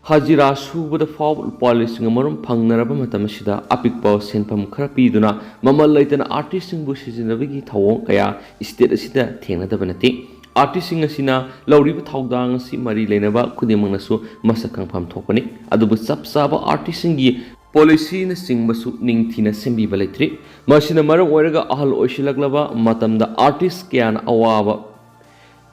ꯍꯖꯤꯔꯥ ꯁꯨꯕꯗ ꯐꯥꯎꯕ ꯂꯨꯄꯥ ꯂꯤꯁꯤꯡ ꯑꯃꯔꯣꯝ ꯐꯪꯅꯔꯕ ꯃꯇꯝ ꯑꯁꯤꯗ ꯑꯄꯤꯛꯄ ꯁꯦꯟꯐꯝ ꯈꯔ ꯄꯤꯗꯨꯅ ꯃꯃꯜ ꯂꯩꯇꯅ ꯑꯥꯔꯇꯤꯁꯁꯤꯡꯕꯨ ꯁꯤꯖꯤꯟꯅꯕꯒꯤ ꯊꯧꯑꯣꯡ ꯀꯌꯥ ꯁ꯭ꯇꯦꯠ ꯑꯁꯤꯗ ꯊꯦꯡꯅꯗꯕ ꯅꯠꯇꯦ꯫ ꯑꯥꯔꯇꯤꯁꯁꯤꯡ ꯑꯁꯤꯅ ꯂꯧꯔꯤꯕ ꯊꯧꯗꯥꯡ ꯑꯁꯤ ꯃꯔꯤ ꯂꯩꯅꯕ ꯈꯨꯗꯤꯡꯃꯛꯅꯁꯨ ꯃꯁꯛ ꯈꯪꯐꯝ ꯊꯣꯛꯄꯅꯤ꯫ ꯑꯗꯨꯕꯨ ꯆꯞ ꯆꯥꯕ ꯑꯥꯔꯇꯤꯁꯁꯤꯡꯒꯤ ꯄꯣꯂꯤꯁꯤꯅꯆꯤꯡꯕꯁꯨ ꯅꯤꯡꯊꯤꯅ ꯁꯦꯝꯕꯤꯕ ꯂꯩꯇ꯭ꯔꯤ꯫ ꯃꯁꯤꯅ ꯃꯔꯝ ꯑꯣꯏꯔꯒ ꯑꯍꯜ ꯑꯣꯏꯁꯤꯜꯂꯛꯂꯕ ꯃꯇꯝꯗ ꯑꯥꯔꯇꯤꯁ ꯀꯌꯥꯅ ꯑꯋꯥꯕ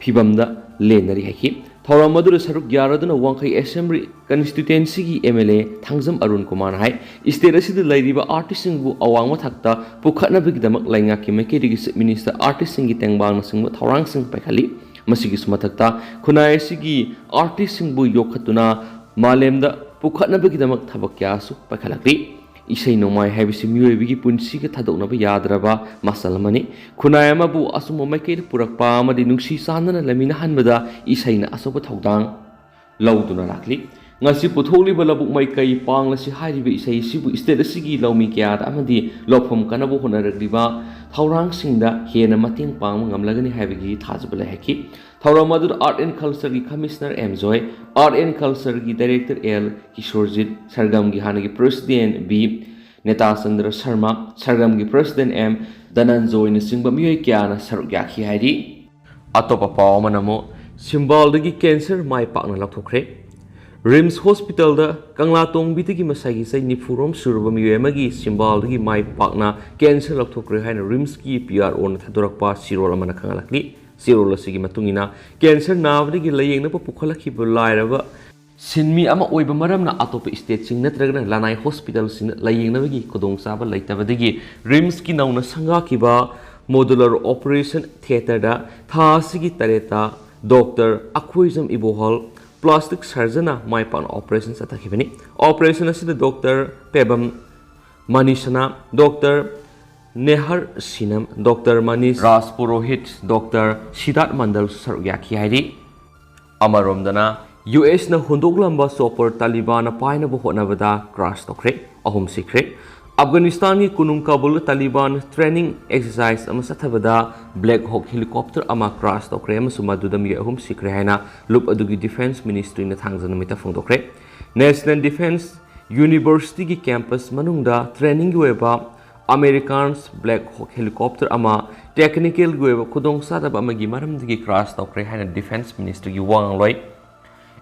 ꯐꯤꯚꯝꯗ ꯂꯦꯟꯅꯔꯤ ꯍꯥꯏꯈꯤ꯫ ꯊꯧꯔꯝ ꯑꯗꯨꯗ ꯁꯔꯨꯛ ꯌꯥꯔꯗꯨꯅ ꯋꯥꯡꯈꯩ ꯑꯦꯁꯦꯝꯕ꯭ꯂꯤ ꯀꯟꯁꯇꯤꯇ꯭ꯋꯦꯟꯁꯤꯒꯤ M L A Thangjam Arun ꯀꯨꯃꯥꯔꯅ ꯍꯥꯏ, ꯁ꯭ꯇꯦꯠ ꯑꯁꯤꯗ ꯂꯩꯔꯤꯕ ꯑꯥꯔꯇꯤꯁꯁꯤꯡꯕꯨ ꯑꯋꯥꯡꯕ ꯊꯥꯛꯇ ꯄꯨꯈꯠꯅꯕꯒꯤꯗꯃꯛ ꯂꯩꯉꯥꯛꯀꯤ ꯃꯥꯏꯀꯩꯗꯒꯤ ꯆꯤꯐ ꯃꯤꯅꯤꯁꯇꯔ ꯑꯥꯔꯇꯤꯁꯁꯤꯡꯒꯤ ꯇꯦꯡꯕꯥꯡꯅꯆꯤꯡꯕ ꯊꯧꯔꯥꯡꯁꯤꯡ ꯄꯥꯏꯈꯠꯂꯤ꯫ ꯃꯁꯤꯒꯤꯁꯨ ꯃꯊꯛꯇ ꯈꯨꯟꯅꯥꯏ ꯑꯁꯤꯒꯤ ꯑꯥꯔꯇꯤꯁꯁꯤꯡꯕꯨ ꯌꯣꯛꯈꯠꯇꯨꯅ ꯃꯥꯂꯦꯝꯗ ꯄꯨꯈꯠꯅꯕꯒꯤꯗꯃꯛ ꯊꯕꯛ ꯀꯌꯥꯁꯨ ꯄꯥꯏꯈꯠꯂꯛꯂꯤ꯫ ꯏꯁꯩ ꯅꯣꯡꯃꯥꯏ ꯍꯥꯏꯕꯁꯤ ꯃꯤꯑꯣꯏꯕꯒꯤ ꯄꯨꯟꯁꯤꯒ ꯊꯥꯗꯣꯛꯅꯕ ꯌꯥꯗ꯭ꯔꯕ ꯃꯁꯜ ꯑꯃꯅꯤ꯫ ꯈꯨꯟꯅꯥꯏ ꯑꯃꯕꯨ ꯑꯆꯨꯝꯕ ꯃꯥꯏꯀꯩꯗ ꯄꯨꯔꯛꯄ ꯑꯃꯗꯤ ꯅꯨꯡꯁꯤ ꯆꯥꯟꯅꯅ ꯂꯩꯃꯤꯟꯅꯍꯟꯕꯗ ꯏꯁꯩꯅ ꯑꯆꯧꯕ ꯊꯧꯗꯥꯡ ꯂꯧꯗꯨꯅ ꯂꯥꯛꯂꯤ꯫ ꯉꯁꯤ ꯄꯨꯊꯣꯛꯂꯤꯕ ꯂꯧꯕꯨꯛ ꯃꯥꯏꯀꯩ ꯄꯥꯡꯂꯁꯤ ꯍꯥꯏꯔꯤꯕ ꯏꯁꯩ ꯑꯁꯤꯕꯨ state ꯑꯁꯤꯒꯤ ꯂꯧꯃꯤ ꯀꯌꯥꯗ ꯑꯃꯗꯤ ꯂꯧꯐꯝ ꯀꯟꯅꯕ ꯍꯣꯠꯅꯔꯛꯂꯤꯕ ꯊꯧꯔꯥꯡꯁꯤꯡꯗ ꯍꯦꯟꯅ ꯃꯇꯦꯡ ꯄꯥꯡꯕ ꯉꯝꯂꯒꯅꯤ ꯍꯥꯏꯕꯒꯤ ꯊꯥꯖꯕ ꯂꯩꯍꯟꯈꯤ꯫ ꯊꯧꯔꯝ ꯑꯗꯨꯗ Art and Cultureꯒꯤ Commissioner M Joy, Art and Cultureꯒꯤ Director ꯑꯦꯜ ꯀꯤꯁꯣꯔꯖꯤꯠ, ꯁꯔꯒꯝꯒꯤ ꯍꯥꯟꯅꯒꯤ President ꯕꯤ ꯅꯦꯇꯥꯆꯟꯗ꯭ꯔ ꯁꯔꯃ, ꯁꯔꯒꯝꯒꯤ President ꯑꯦꯝ ꯙꯅꯟꯖꯣꯏꯅꯆꯤꯡꯕ ꯃꯤꯑꯣꯏ ꯀꯌꯥꯅ ꯁꯔꯨꯛ ꯌꯥꯈꯤ ꯍꯥꯏꯔꯤ꯫ ꯑꯇꯣꯞꯄ ꯄꯥꯎ ꯑꯃꯅ ꯑꯃꯨꯛ ꯁꯤꯝꯕꯥꯜꯗꯒꯤ cancer ꯃꯥꯏ ꯄꯥꯛꯅ ꯂꯧꯊꯣꯛꯈ꯭ꯔꯦ꯫ ꯔꯤꯝꯁ ꯍꯣꯁꯄꯤꯇꯥꯜꯗ ꯀꯪꯂꯥꯇꯣꯡꯕꯤꯗꯒꯤ ꯃꯁꯥꯒꯤ ꯆꯍꯤ ꯅꯤꯐꯨꯔꯣꯝ ꯁꯨꯔꯕ ꯃꯤꯑꯣꯏ ꯑꯃꯒꯤ ꯁꯤꯝꯕꯥꯜꯗꯒꯤ ꯃꯥꯏ ꯄꯥꯛꯅ cancer ꯂꯧꯊꯣꯛꯈ꯭ꯔꯦ ꯍꯥꯏꯅ ꯔꯤꯝꯁꯀꯤ ꯄꯤ ꯑꯥꯔ ꯑꯣꯅ ꯊꯥꯗꯣꯔꯛꯄ ꯆꯦꯔꯣꯜ ꯑꯃꯅ ꯈꯪꯍꯜꯂꯛꯂꯤ꯫ ꯆꯦꯔꯣꯜ ꯑꯁꯤꯒꯤ ꯃꯇꯨꯡ ꯏꯟꯅ, cancer ꯅꯥꯕꯗꯒꯤ ꯂꯥꯌꯦꯡꯅꯕ ꯄꯨꯈꯠꯂꯛꯈꯤꯕ ꯂꯥꯏꯔꯕ ꯁꯤꯟꯃꯤ ꯑꯃ ꯑꯣꯏꯕ ꯃꯔꯝꯅ ꯑꯇꯣꯞꯄ stateꯁꯤꯡ ꯅꯠꯇ꯭ꯔꯒꯅ ꯂꯅꯥꯏ ꯍꯣꯁꯄꯤꯇꯥꯜꯁꯤꯡꯗ ꯂꯥꯌꯦꯡꯅꯕꯒꯤ ꯈꯨꯗꯣꯡꯆꯥꯕ ꯂꯩꯇꯕꯗꯒꯤ ꯔꯤꯝꯁꯀꯤ ꯅꯧꯅ ꯁꯪꯒꯥꯈꯤꯕ modular operation theatreꯗ ꯊꯥ ꯑꯁꯤꯒꯤ ꯇꯔꯦꯠꯇ ꯗꯣꯛꯇꯔ ꯑꯈꯣꯏꯖꯝ ꯏꯕꯣꯍꯜ, plastic surgeonꯅ ꯃꯥꯏ ꯄꯥꯛꯅ operation ꯆꯠꯊꯈꯤꯕꯅꯤ꯫ Operation ꯑꯁꯤꯗ doctor Pebam ꯃꯅꯤꯁꯅꯥ, doctor ꯅꯦꯍꯔ ꯁꯤꯅꯝ, doctor Manish ꯔꯥꯖ ꯄꯨꯔꯣꯍꯤꯠ, ꯗꯣꯛꯇꯔ ꯁꯤꯗꯥꯔꯠ ꯃꯟꯗꯜ ꯁꯔꯨꯛ ꯌꯥꯈꯤ ꯍꯥꯏꯔꯤ꯫ ꯑꯃꯔꯣꯝꯗꯅ, ꯌꯨ ꯑꯦꯁꯅ ꯍꯨꯟꯗꯣꯛꯂꯝꯕ chopper ꯇꯥꯂꯤꯕꯥꯟꯅ ꯄꯥꯏꯅꯕ ꯍꯣꯠꯅꯕꯗ crash ꯇꯧꯈ꯭ꯔꯦ, ꯑꯍꯨꯝ ꯁꯤꯈ꯭ꯔꯦ꯫ ꯑꯐꯒꯥꯅꯤꯁꯇꯥꯟꯒꯤ ꯀꯣꯅꯨꯡ ꯀꯥꯕꯨꯜꯗ ꯇꯥꯂꯤꯕꯥꯟ training exercise ꯑꯃ ꯆꯠꯊꯕꯗ Black Hawk helicopter ꯑꯃ crash ꯇꯧꯈ꯭ꯔꯦ ꯑꯃꯁꯨꯡ ꯃꯗꯨꯗ ꯃꯤꯑꯣꯏ ꯑꯍꯨꯝ ꯁꯤꯈ꯭ꯔꯦ ꯍꯥꯏꯅ ꯂꯨꯞ ꯑꯗꯨꯒꯤ defence ministryꯅ ꯊꯥꯡꯖ ꯅꯨꯃꯤꯠꯇ ꯐꯣꯡꯗꯣꯛꯈ꯭ꯔꯦ꯫ National Defence Universityꯒꯤ campus ꯃꯅꯨꯡꯗ trainingꯒꯤ ꯑꯣꯏꯕ Americans Black Hawk helicopter ꯑꯃ technicalꯒꯤ ꯑꯣꯏꯕ ꯈꯨꯗꯣꯡꯆꯥꯗꯕ ꯑꯃꯒꯤ ꯃꯔꯝꯗꯒꯤ crash ꯇꯧꯈ꯭ꯔꯦ ꯍꯥꯏꯅ defence ministryꯒꯤ ꯋꯥ ꯉꯥꯡꯂꯣꯏ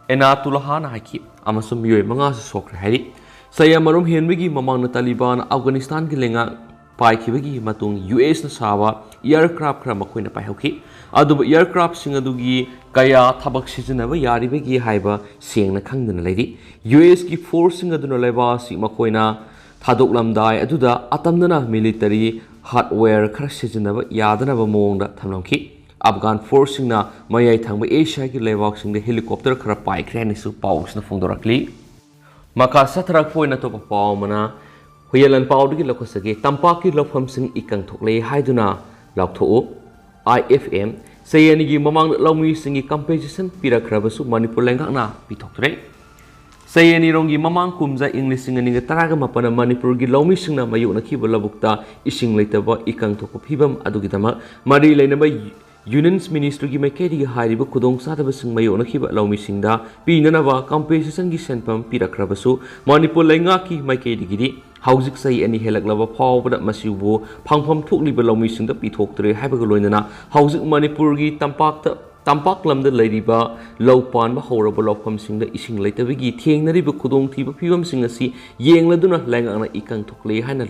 ꯑꯦꯅꯥꯇꯨꯜꯂꯥꯍꯅ ꯍꯥꯏꯈꯤ ꯑꯃꯁꯨꯡ ꯃꯤꯑꯣꯏ ꯃꯉꯥꯁꯨ ꯁꯣꯛꯈ꯭ꯔꯦ ꯍꯥꯏꯔꯤ꯫ ꯆꯌꯥꯝ ꯑꯔꯨꯝ ꯍꯦꯟꯕꯒꯤ ꯃꯃꯥꯡꯗ ꯇꯥꯂꯤꯕꯥꯟ ꯑꯐꯒꯥꯅꯤꯁꯇꯥꯟꯒꯤ ꯂꯩꯉꯥꯛ ꯄꯥꯏꯈꯤꯕꯒꯤ ꯃꯇꯨꯡ ꯌꯨ ꯑꯦꯁꯅ ꯁꯥꯕ aircraft ꯈꯔ ꯃꯈꯣꯏꯅ ꯄꯥꯏꯍꯧꯈꯤ꯫ ꯑꯗꯨꯕꯨ aircraftꯁꯤꯡ ꯑꯗꯨꯒꯤ ꯀꯌꯥ ꯊꯕꯛ ꯁꯤꯖꯤꯟꯅꯕ ꯌꯥꯔꯤꯕꯒꯦ ꯍꯥꯏꯕ ꯁꯦꯡꯅ ꯈꯪꯗꯅ ꯂꯩꯔꯤ꯫ ꯌꯨ ꯑꯦꯁꯀꯤ forceꯁꯤꯡ ꯑꯗꯨꯅ ꯂꯩꯕꯥꯛ ꯑꯁꯤ ꯃꯈꯣꯏꯅ ꯊꯥꯗꯣꯛꯂꯝꯗꯥꯏ ꯑꯗꯨꯗ ꯑꯇꯝꯅꯅ military hardware ꯈꯔ ꯁꯤꯖꯤꯟꯅꯕ ꯌꯥꯗꯅꯕ ꯃꯑꯣꯡꯗ ꯊꯝꯂꯝꯈꯤ꯫ ꯑꯐꯒꯥꯟ forceꯁꯤꯡꯅ ꯃꯌꯥꯏ ꯊꯪꯕ ꯑꯦꯁꯤꯌꯥꯒꯤ ꯂꯩꯕꯥꯛꯁꯤꯡꯗ helicopter ꯈꯔ ꯄꯥꯏꯈ꯭ꯔꯦ ꯍꯥꯏꯅꯁꯨ ꯄꯥꯎꯁꯤꯅ ꯐꯣꯡꯗꯣꯔꯛꯂꯤ꯫ ꯃꯈꯥ ꯆꯠꯊꯔꯛꯄ ꯑꯣꯏꯅ ꯑꯇꯣꯞꯄ ꯄꯥꯎ ꯑꯃꯅ ꯍꯨꯏꯌꯦꯟ ꯂꯥꯟꯄꯥꯎꯗꯒꯤ ꯂꯧꯈꯠꯆꯒꯦ꯫ ꯇꯝꯄꯥꯛꯀꯤ ꯂꯧꯐꯝꯁꯤꯡ ꯏꯀꯪ ꯊꯣꯛꯂꯦ ꯍꯥꯏꯗꯨꯅ ꯂꯥꯎꯊꯣꯛꯎ꯫ ꯑꯥꯏ ꯑꯦꯐ ꯑꯦꯝ, ꯆꯌꯦꯟꯒꯤ ꯃꯃꯥꯡꯗ ꯂꯧꯃꯤꯁꯤꯡꯒꯤ compensation ꯄꯤꯔꯛꯈ꯭ꯔꯕꯁꯨ ꯃꯅꯤꯄꯨꯔ ꯂꯩꯉꯥꯛꯅ ꯄꯤꯊꯣꯛꯇ꯭ꯔꯦ꯫ ꯆꯍꯤ ꯑꯅꯤꯔꯣꯝꯒꯤ ꯃꯃꯥꯡ ꯀꯨꯝꯖꯥ ꯏꯪ ꯂꯤꯁꯤꯡ ꯑꯅꯤꯒ ꯇꯔꯥꯒ ꯃꯥꯄꯟꯗ ꯃꯅꯤꯄꯨꯔꯒꯤ ꯂꯧꯃꯤꯁꯤꯡꯅ ꯃꯥꯌꯣꯛꯅꯈꯤꯕ ꯂꯧꯕꯨꯛꯇ ꯏꯁꯤꯡ ꯂꯩꯇꯕ ꯏꯀꯪ ꯊꯣꯛꯄ ꯐꯤꯕꯝ ꯑꯗꯨꯒꯤꯗꯃꯛ ꯃꯔꯤ ꯂꯩꯅꯕ ꯌꯨꯅꯤꯌꯟꯁ ꯃꯤꯅꯤꯁꯇ꯭ꯔꯤꯒꯤ ꯃꯥꯏꯀꯩꯗꯒꯤ ꯍꯥꯏꯔꯤꯕ ꯈꯨꯗꯣꯡꯆꯥꯗꯕꯁꯤꯡ ꯃꯥꯌꯣꯛꯅꯈꯤꯕ ꯂꯧꯃꯤꯁꯤꯡꯗ ꯄꯤꯅꯅꯕ ꯀꯝꯄꯦꯟꯁꯦꯁꯟꯒꯤ ꯁꯦꯟꯐꯝ ꯄꯤꯔꯛꯈ꯭ꯔꯕꯁꯨ, ꯃꯅꯤꯄꯨꯔ ꯂꯩꯉꯥꯛꯀꯤ ꯃꯥꯏꯀꯩꯗꯒꯤꯗꯤ ꯍꯧꯖꯤꯛ ꯆꯍꯤ ꯑꯅꯤ ꯍꯦꯜꯂꯛꯂꯕ ꯐꯥꯎꯕꯗ ꯃꯁꯤꯕꯨ ꯐꯪꯐꯝ ꯊꯣꯛꯂꯤꯕ ꯂꯧꯃꯤꯁꯤꯡꯗ ꯄꯤꯊꯣꯛꯇ꯭ꯔꯦ ꯍꯥꯏꯕꯒ ꯂꯣꯏꯅꯅ ꯍꯧꯖꯤꯛ ꯃꯅꯤꯄꯨꯔꯒꯤ ꯇꯝꯄꯥꯛꯇ, ꯇꯝꯄꯥꯛ ꯂꯝꯗ ꯂꯩꯔꯤꯕ ꯂꯧ ꯄꯥꯟꯕ ꯍꯧꯔꯕ ꯂꯧꯐꯝꯁꯤꯡꯗ ꯏꯁꯤꯡ ꯂꯩꯇꯕꯒꯤ ꯊꯦꯡꯅꯔꯤꯕ ꯈꯨꯗꯣꯡꯊꯤꯕ ꯐꯤꯕꯝꯁꯤꯡ ꯑꯁꯤ ꯌꯦꯡꯂꯗꯨꯅ ꯂꯩꯉꯥꯛꯅ ꯏꯀꯪ ꯊꯣꯛꯂꯦ ꯍꯥꯏꯅ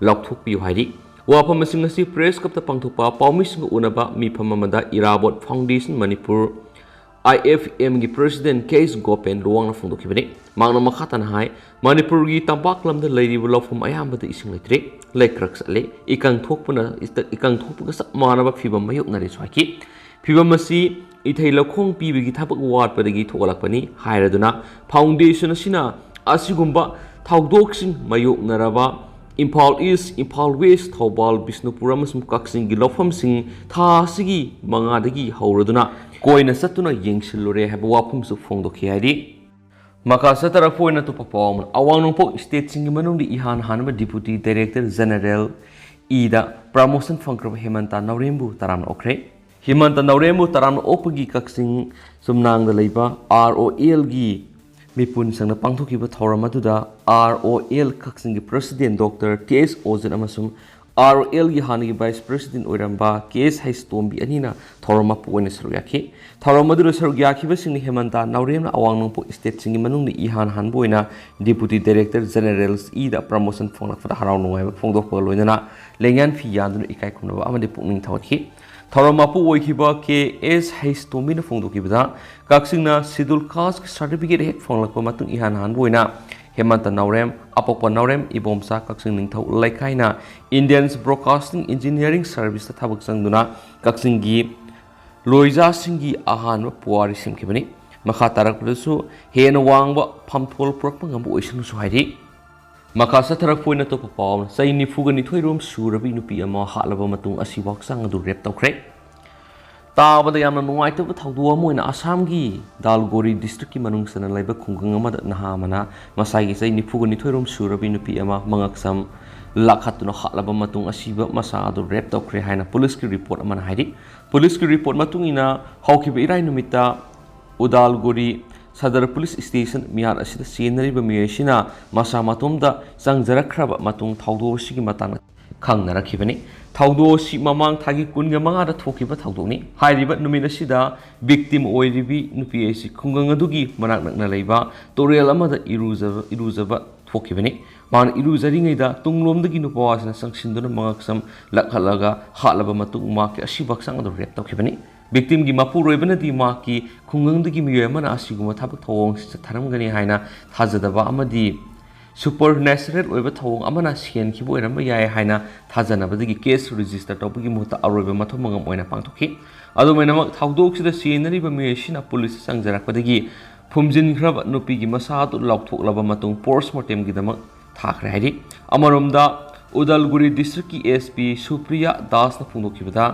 ꯂꯥꯎꯊꯣꯛꯄꯤꯌꯨ ꯍꯥꯏꯔꯤ꯫ ꯋꯥꯐꯝꯁꯤꯡ ꯑꯁꯤ ꯄ꯭ꯔꯦꯁ ꯀ꯭ꯂꯕꯇ ꯄꯥꯡꯊꯣꯛꯄ ꯄꯥꯎꯃꯤꯁꯤꯡꯒ ꯎꯅꯕ ꯃꯤꯐꯝ ꯑꯃꯗ ꯏꯔꯥꯕꯣꯠ ꯐꯥꯎꯟꯗꯦꯁꯟ ꯃꯅꯤꯄꯨꯔ, ꯑꯥꯏ ꯑꯦꯐ ꯑꯦꯝꯒꯤ ꯄ꯭ꯔꯦꯁꯤꯗꯦꯟꯠ ꯀꯦ ꯑꯦꯁ ꯒꯣꯄꯦꯟ ꯂꯨꯋꯥꯡꯅ ꯐꯣꯡꯗꯣꯛꯈꯤꯕꯅꯤ꯫ ꯃꯍꯥꯛꯅ ꯃꯈꯥ ꯇꯥꯅ ꯍꯥꯏ, ꯃꯅꯤꯄꯨꯔꯒꯤ ꯇꯝꯄꯥꯛ ꯂꯝꯗ ꯂꯩꯔꯤꯕ ꯂꯧꯐꯝ ꯑꯌꯥꯝꯕꯗ ꯏꯁꯤꯡ ꯂꯩꯇ꯭ꯔꯦ꯫ ꯂꯩꯀ꯭ꯔꯛ ꯆꯠꯂꯦ꯫ ꯏꯀꯪ ꯊꯣꯛꯄꯅ, ꯏꯀꯪ ꯊꯣꯛꯄꯒ ꯆꯞ ꯃꯥꯟꯅꯕ ꯐꯤꯕꯝ ꯃꯥꯌꯣꯛꯅꯔꯦꯁꯨ ꯍꯥꯏꯈꯤ꯫ ꯐꯤꯕꯝ ꯑꯁꯤ ꯏꯊꯩ ꯂꯧꯈꯣꯡ ꯄꯤꯕꯒꯤ ꯊꯕꯛ ꯋꯥꯠꯄꯗꯒꯤ ꯊꯣꯛꯍꯜꯂꯛꯄꯅꯤ ꯍꯥꯏꯔꯗꯨꯅ, ꯐꯥꯎꯟꯗꯦꯁꯟ ꯑꯁꯤꯅ ꯑꯁꯤꯒꯨꯝꯕ ꯊꯧꯗꯣꯛꯁꯤꯡ ꯃꯥꯌꯣꯛꯅꯔꯕ ꯏꯝꯐꯥꯜ ꯏꯁ, ꯏꯝꯐꯥꯜ ꯋꯦꯁ, ꯊꯧꯕꯥꯜ, ꯕꯤꯁꯅꯨꯄꯨꯔ ꯑꯃꯁꯨꯡ ꯀꯛꯆꯤꯡꯒꯤ ꯂꯧꯐꯝꯁꯤꯡ ꯊꯥ ꯑꯁꯤꯒꯤ ꯃꯉꯥꯗꯒꯤ ꯍꯧꯔꯗꯨꯅ ꯀꯣꯏꯅ ꯆꯠꯇꯨꯅ ꯌꯦꯡꯁꯤꯜꯂꯨꯔꯦ ꯍꯥꯏꯕ ꯋꯥꯐꯝꯁꯨ ꯐꯣꯡꯗꯣꯛꯈꯤ ꯍꯥꯏꯔꯤ꯫ ꯃꯈꯥ ꯆꯠꯊꯔꯛꯄ ꯑꯣꯏꯅ ꯑꯇꯣꯞꯄ ꯄꯥꯎ ꯑꯃꯅ, ꯑꯋꯥꯡ ꯅꯣꯡꯄꯣꯛ ꯁ꯭ꯇꯦꯠꯁꯤꯡꯒꯤ ꯃꯅꯨꯡꯗ ꯏꯍꯥꯟ ꯍꯥꯟꯕ ꯗꯤꯄꯨꯇꯤ ꯗꯥꯏꯔꯦꯛꯇꯔ ꯖꯦꯅꯔꯦꯜ ꯏꯗ ꯄ꯭ꯔꯃꯣꯁꯟ ꯐꯪꯈ꯭ꯔꯕ ꯍꯦꯃꯟꯇ ꯅꯧꯔꯦꯝꯕꯨ ꯇꯔꯥꯝꯅ ꯑꯣꯛꯈ꯭ꯔꯦ꯫ ꯍꯦꯃꯟꯇ ꯅꯧꯔꯦꯝꯕꯨ ꯇꯔꯥꯝꯅ ꯑꯣꯛꯄꯒꯤ ꯀꯛꯆꯤꯡ ꯆꯨꯝꯅꯥꯡꯗ ꯂꯩꯕ ꯑꯥꯔ ꯑꯣ ꯑꯦꯜꯒꯤ ꯃꯤꯄꯨꯟ ꯁꯪꯅ ꯄꯥꯡꯊꯣꯛꯈꯤꯕ ꯊꯧꯔꯝ ꯑꯗꯨꯗ ꯑꯥꯔ ꯑꯣ ꯑꯦꯜ ꯀꯛꯆꯤꯡꯒꯤ ꯄ꯭ꯔꯁꯤꯗꯦꯟꯠ ꯗꯣꯛꯇꯔ ꯀꯦ ꯑꯦꯁ ꯑꯣꯖꯟ ꯑꯃꯁꯨꯡ ꯑꯥꯔ ꯑꯣ ꯑꯦꯜꯒꯤ ꯍꯥꯟꯅꯒꯤ ꯚꯥꯏꯁ ꯄ꯭ꯔꯁꯤꯗꯦꯟꯠ ꯑꯣꯏꯔꯝꯕ ꯀꯦ ꯑꯦꯁ ꯍꯩꯁꯇꯣꯝꯕꯤ ꯑꯅꯤꯅ ꯊꯧꯔꯝ ꯃꯄꯨ ꯑꯣꯏꯅ ꯁꯔꯨꯛ ꯌꯥꯈꯤ꯫ ꯊꯧꯔꯝ ꯑꯗꯨꯗ ꯁꯔꯨꯛ ꯌꯥꯈꯤꯕꯁꯤꯡꯅ ꯍꯦꯃꯟꯇ ꯅꯧꯔꯦꯝꯅ ꯑꯋꯥꯡ ꯅꯣꯡꯄꯣꯛ ꯁ꯭ꯇꯦꯠꯁꯤꯡꯒꯤ ꯃꯅꯨꯡꯗ ꯏꯍꯥꯟ ꯍꯥꯟꯕ ꯑꯣꯏꯅ ꯗꯤꯄꯨꯇꯤ ꯗꯥꯏꯔꯦꯛꯇꯔ ꯖꯦꯅꯔꯦꯜ ꯏꯗ ꯄ꯭ꯔꯃꯣꯁꯟ ꯐꯪꯂꯛꯄꯗ ꯍꯔꯥꯎ ꯅꯨꯡꯉꯥꯏꯕ ꯐꯣꯡꯗꯣꯛꯄꯒ ꯂꯣꯏꯅꯅ ꯂꯦꯡꯌꯥꯟ ꯐꯤ ꯌꯥꯟꯗꯨꯅ ꯏꯀꯥꯏ ꯈꯨꯝꯅꯕ ꯑꯃꯗꯤ ꯄꯨꯛꯅꯤꯡ ꯊꯧꯒꯠꯈꯤ꯫ ꯊꯧꯔꯝ ꯃꯄꯨ ꯑꯣꯏꯈꯤꯕ ꯀꯦ ꯑꯦꯁ ꯍꯩꯁꯇꯣꯝꯕꯤꯅ ꯐꯣꯡꯗꯣꯛꯈꯤꯕꯗ, ꯀꯛꯆꯤꯡꯅ ꯁꯦꯗꯨꯜ ꯀꯥꯁꯀꯤ ꯁꯥꯔꯇꯤꯐꯤꯀꯦꯠ ꯍꯦꯛ ꯐꯪꯂꯛꯄ ꯃꯇꯨꯡ ꯏꯍꯥꯟ ꯍꯥꯟꯕ ꯑꯣꯏꯅ ꯍꯦꯃꯟꯇ ꯅꯧꯔꯦꯝ, ꯑꯄꯣꯛꯄ ꯅꯧꯔꯦꯝ, ꯏꯕꯣꯝꯆꯥ ꯀꯛꯆꯤꯡ ꯅꯤꯡꯊꯧ ꯂꯩꯀꯥꯏꯅ ꯏꯟꯗꯤꯌꯟꯁ ꯕ꯭ꯔꯣꯗꯀꯥꯁꯇꯤꯡ ꯏꯟꯖꯤꯅꯤꯌꯥꯔꯤꯡ ꯁꯥꯔꯚꯤꯁꯇ ꯊꯕꯛ ꯆꯪꯗꯨꯅ ꯀꯛꯆꯤꯡꯒꯤ ꯂꯣꯏꯖꯥꯁꯤꯡꯒꯤ ꯑꯍꯥꯟꯕ ꯄꯨꯋꯥꯔꯤ ꯁꯦꯝꯈꯤꯕꯅꯤ꯫ ꯃꯈꯥ ꯇꯥꯔꯛꯄꯗꯁꯨ ꯍꯦꯟꯅ ꯋꯥꯡꯕ ꯐꯝꯊꯣꯜ ꯄꯨꯔꯛꯄ ꯉꯝꯕ ꯑꯣꯏꯁꯅꯨꯁꯨ ꯍꯥꯏꯔꯤ꯫ ꯃꯈꯥ ꯆꯠꯊꯔꯛꯄ ꯑꯣꯏꯅ ꯑꯇꯣꯞꯄ ꯄꯥꯎ ꯑꯃꯅ, ꯆꯍꯤ ꯅꯤꯐꯨꯒ ꯅꯤꯊꯣꯏ ꯔꯣꯝ ꯁꯨꯔꯕꯤ ꯅꯨꯄꯤ ꯑꯃ ꯍꯥꯠꯂꯕ ꯃꯇꯨꯡ ꯑꯁꯤꯕꯨ ꯍꯛꯆꯥꯡ ꯑꯗꯨ ꯔꯦꯞ ꯇꯧꯈ꯭ꯔꯦ꯫ ꯇꯥꯕꯗ ꯌꯥꯝꯅ ꯅꯨꯡꯉꯥꯏꯇꯕ ꯊꯧꯗꯣꯛ ꯑꯃ ꯑꯣꯏꯅ ꯑꯁꯥꯝꯒꯤ ꯗꯥꯜꯒꯣꯔꯤ ꯗꯤꯁꯇ꯭ꯔꯤꯛꯀꯤ ꯃꯅꯨꯡ ꯆꯟꯅ ꯂꯩꯕ ꯈꯨꯡꯒꯪ ꯑꯃꯗ ꯅꯍꯥ ꯑꯃꯅ ꯃꯁꯥꯒꯤ ꯆꯍꯤ ꯅꯤꯐꯨꯒ ꯅꯤꯊꯣꯏꯔꯣꯝ ꯁꯨꯔꯕꯤ ꯅꯨꯄꯤ ꯑꯃ ꯃꯉꯛꯁꯝ ꯂꯥꯛꯈꯠꯇꯨꯅ ꯍꯥꯠꯂꯕ ꯃꯇꯨꯡ ꯑꯁꯤꯕ ꯃꯁꯥ ꯑꯗꯨ ꯔꯦꯞ ꯇꯧꯈ꯭ꯔꯦ ꯍꯥꯏꯅ ꯄꯨꯂꯤꯁꯀꯤ ꯔꯤꯄꯣꯔꯠ ꯑꯃꯅ ꯍꯥꯏꯔꯤ꯫ ꯄꯨꯂꯤꯁꯀꯤ ꯔꯤꯄꯣꯔꯠ ꯃꯇꯨꯡ ꯏꯟꯅ ꯍꯧꯈꯤꯕ ꯏꯔꯥꯏ ꯅꯨꯃꯤꯠꯇ ꯎꯗꯥꯜꯒꯨꯔꯤ ꯁꯗꯔ ꯄꯨꯂꯤꯁ ꯁ꯭ꯇꯦꯁꯟ ꯃꯤꯌꯥꯠ ꯑꯁꯤꯗ ꯆꯦꯟꯅꯔꯤꯕ ꯃꯤꯑꯣꯏ ꯑꯁꯤꯅ ꯃꯁꯥ ꯃꯇꯣꯝꯗ ꯆꯪꯖꯔꯛꯈ꯭ꯔꯕ ꯃꯇꯨꯡ ꯊꯧꯗꯣꯛ ꯑꯁꯤꯒꯤ ꯃꯇꯥꯡꯗ ꯈꯪꯅꯔꯛꯈꯤꯕꯅꯤ꯫ ꯊꯧꯗꯣꯛ ꯑꯁꯤ ꯃꯃꯥꯡ ꯊꯥꯒꯤ ꯀꯨꯟꯒ ꯃꯉꯥꯗ ꯊꯣꯛꯈꯤꯕ ꯊꯧꯗꯣꯛꯅꯤ꯫ ꯍꯥꯏꯔꯤꯕ ꯅꯨꯃꯤꯠ ꯑꯁꯤꯗ ꯚꯤꯛꯇꯤꯝ ꯑꯣꯏꯔꯤꯕꯤ ꯅꯨꯄꯤ ꯑꯁꯤ ꯈꯨꯡꯒꯪ ꯑꯗꯨꯒꯤ ꯃꯅꯥꯛ ꯅꯛꯅ ꯂꯩꯕ ꯇꯨꯔꯦꯜ ꯑꯃꯗ ꯏꯔꯨꯖꯕ, ꯏꯔꯨꯖꯕ ꯊꯣꯛꯈꯤꯕꯅꯤ꯫ ꯃꯍꯥꯛꯅ ꯏꯔꯨꯖꯔꯤꯉꯩꯗ ꯇꯨꯡꯂꯣꯝꯗꯒꯤ ꯅꯨꯄꯥ ꯑꯁꯤꯅ ꯆꯪꯁꯤꯟꯗꯨꯅ ꯃꯉꯛꯁꯝ ꯂꯛꯍꯠꯂꯒ ꯍꯥꯠꯂꯕ ꯃꯇꯨꯡ ꯃꯍꯥꯛꯀꯤ ꯑꯁꯤꯕ ꯍꯛꯆꯥꯡ ꯑꯗꯨ ꯔꯦꯞ ꯇꯧꯈꯤꯕꯅꯤ꯫ ꯚꯤꯛꯇꯤꯝꯒꯤ ꯃꯄꯨꯔꯣꯏꯕꯅꯗꯤ ꯃꯍꯥꯛꯀꯤ ꯈꯨꯡꯒꯪꯗꯒꯤ ꯃꯤꯑꯣꯏ ꯑꯃꯅ ꯑꯁꯤꯒꯨꯝꯕ ꯊꯕꯛ ꯊꯧꯑꯣꯡꯁꯤ ꯆꯠꯊꯔꯝꯒꯅꯤ ꯍꯥꯏꯅ ꯊꯥꯖꯗꯕ ꯑꯃꯗꯤ ꯁꯨꯄꯔ ꯅꯦꯆꯔꯦꯜ ꯑꯣꯏꯕ ꯊꯧꯑꯣꯡ ꯑꯃꯅ ꯁꯦꯟꯈꯤꯕ ꯑꯣꯏꯔꯝꯕ ꯌꯥꯏ ꯍꯥꯏꯅ ꯊꯥꯖꯅꯕꯗꯒꯤ ꯀꯦꯁ ꯔꯦꯖꯤꯁꯇꯔ ꯇꯧꯕꯒꯤ ꯃꯍꯨꯠꯇ ꯑꯔꯣꯏꯕ ꯃꯊꯧ ꯃꯉꯝ ꯑꯣꯏꯅ ꯄꯥꯡꯊꯣꯛꯈꯤ꯫ ꯑꯗꯨꯝ ꯑꯣꯏꯅꯃꯛ, ꯊꯧꯗꯣꯛꯁꯤꯗ ꯆꯦꯟꯅꯔꯤꯕ ꯃꯤꯑꯣꯏꯁꯤꯅ ꯄꯨꯂꯤꯁꯇ ꯆꯪꯖꯔꯛꯄꯗꯒꯤ ꯐꯨꯝꯖꯤꯟꯈ꯭ꯔꯕ ꯅꯨꯄꯤꯒꯤ ꯃꯁꯥ ꯑꯗꯨ ꯂꯧꯊꯣꯛꯂꯕ ꯃꯇꯨꯡ ꯄꯣꯁꯃꯣꯔꯇꯦꯝꯒꯤꯗꯃꯛ ꯊꯥꯈ꯭ꯔꯦ ꯍꯥꯏꯔꯤ꯫ ꯑꯃꯔꯣꯝꯗ, ꯎꯗꯥꯜꯒꯨꯔꯤ ꯗꯤꯁꯇ꯭ꯔꯤꯛꯀꯤ ꯑꯦꯁ ꯄꯤ ꯁꯨꯄ꯭ꯔꯤꯌꯥ ꯗꯥꯁꯅ ꯐꯣꯡꯗꯣꯛꯈꯤꯕꯗ,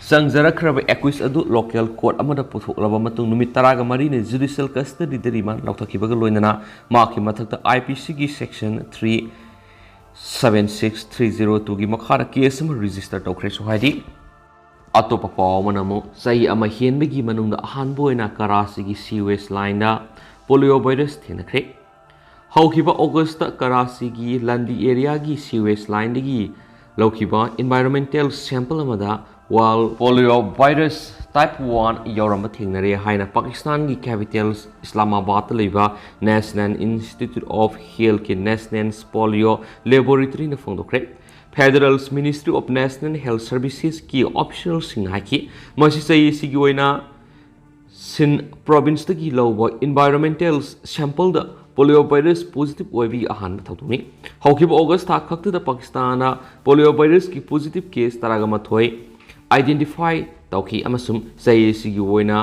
ꯆꯪꯖꯔꯛꯈ꯭ꯔꯕ ꯑꯦꯀ꯭ꯌꯨꯁ ꯑꯗꯨ ꯂꯣꯀꯦꯜ ꯀꯣꯔꯠ ꯑꯃꯗ ꯄꯨꯊꯣꯛꯂꯕ ꯃꯇꯨꯡ ꯅꯨꯃꯤꯠ ꯇꯔꯥꯒ ꯃꯔꯤꯅꯤ ꯖꯨꯗꯤꯁꯤꯌꯦꯜ ꯀꯁꯇꯗꯤꯗ ꯔꯤꯃꯥꯟ ꯂꯧꯊꯈꯤꯕꯒ ꯂꯣꯏꯅꯅ ꯃꯍꯥꯛꯀꯤ ꯃꯊꯛꯇ ꯑꯥꯏ ꯄꯤ ꯁꯤꯒꯤ section three seven six three zero ꯇꯨꯒꯤ ꯃꯈꯥꯗ ꯀꯦꯁ ꯑꯃ ꯔꯦꯖꯤꯁꯇꯔ ꯇꯧꯈ꯭ꯔꯦꯁꯨ ꯍꯥꯏꯔꯤ꯫ ꯑꯇꯣꯞꯄ ꯄꯥꯎ ꯑꯃꯅ ꯑꯃꯨꯛ, ꯆꯍꯤ ꯑꯃ ꯍꯦꯟꯕꯒꯤ ꯃꯅꯨꯡꯗ ꯑꯍꯥꯟꯕ ꯑꯣꯏꯅ ꯀꯔꯥꯆꯤꯒꯤ ꯁꯤꯋꯦꯖ ꯂꯥꯏꯟꯗ ꯄꯣꯂꯤꯑꯣ ꯚꯥꯏꯔꯁ ꯊꯦꯡꯅꯈ꯭ꯔꯦ꯫ ꯍꯧꯈꯤꯕ ꯑꯣꯒꯁꯇ ꯀꯔꯥꯆꯤꯒꯤ ꯂꯟꯗꯤ ꯑꯦꯔꯤꯌꯥꯒꯤ ꯁꯤꯋꯦꯖ ꯂꯥꯏꯟꯗꯒꯤ ꯂꯧꯈꯤꯕ ꯏꯟꯚꯥꯏꯔꯣꯟꯃꯦꯟꯇꯦꯜ ꯁꯦꯝꯄꯜ ꯑꯃꯗ wild polio virus type one ꯌꯥꯎꯔꯝꯕ ꯊꯦꯡꯅꯔꯦ ꯍꯥꯏꯅ ꯄꯥꯀꯤꯁꯇꯥꯟꯒꯤ ꯀꯦꯄꯤꯇꯦꯜ ꯏꯁꯂꯥꯃꯥꯕꯥꯗꯇ ꯂꯩꯕ ꯅꯦꯁꯅꯦꯜ ꯏꯟꯁꯇꯤꯇ꯭ꯌꯨꯠ ꯑꯣꯐ ꯍꯦꯜꯊꯀꯤ ꯅꯦꯁꯅꯦꯜ ꯄꯣꯂꯤꯑꯣ ꯂꯦꯕꯣꯔꯦꯇꯔꯤꯅ ꯐꯣꯡꯗꯣꯛꯈ꯭ꯔꯦ꯫ Federal ministry of national health ꯁꯔꯚꯤꯁꯦꯁꯀꯤ ꯑꯣꯐꯤꯁꯤꯌꯦꯜꯁꯤꯡꯅ ꯍꯥꯏꯈꯤ, ꯃꯁꯤ ꯆꯍꯤ ꯑꯁꯤꯒꯤ ꯑꯣꯏꯅ ꯁꯤꯟ ꯄ꯭ꯔꯣꯚꯤꯟꯁꯇꯒꯤ ꯂꯧꯕ ꯏꯟꯚꯥꯏꯔꯣꯟꯃꯦꯟꯇꯦꯜ ꯁꯦꯝꯄꯜꯗ ꯄꯣꯂꯤꯑꯣ ꯚꯥꯏꯔꯁ ꯄꯣꯖꯤꯇꯤꯚ ꯑꯣꯏꯕꯒꯤ ꯑꯍꯥꯟꯕ ꯊꯧꯗꯣꯛꯅꯤ꯫ ꯍꯧꯈꯤꯕ ꯑꯣꯒꯁ ꯊꯥ ꯈꯛꯇꯗ ꯄꯥꯀꯤꯁꯇꯥꯟꯗ ꯄꯣꯂꯤꯑꯣ ꯚꯥꯏꯔꯁꯀꯤ ꯄꯣꯖꯤꯇꯤꯚ ꯀꯦꯁ ꯇꯔꯥꯒ ꯃꯥꯊꯣꯏ ꯑꯥꯏꯗꯦꯟꯇꯤꯐꯥꯏ ꯇꯧꯈꯤ ꯑꯃꯁꯨꯡ ꯆꯍꯤ ꯑꯁꯤꯒꯤ ꯑꯣꯏꯅ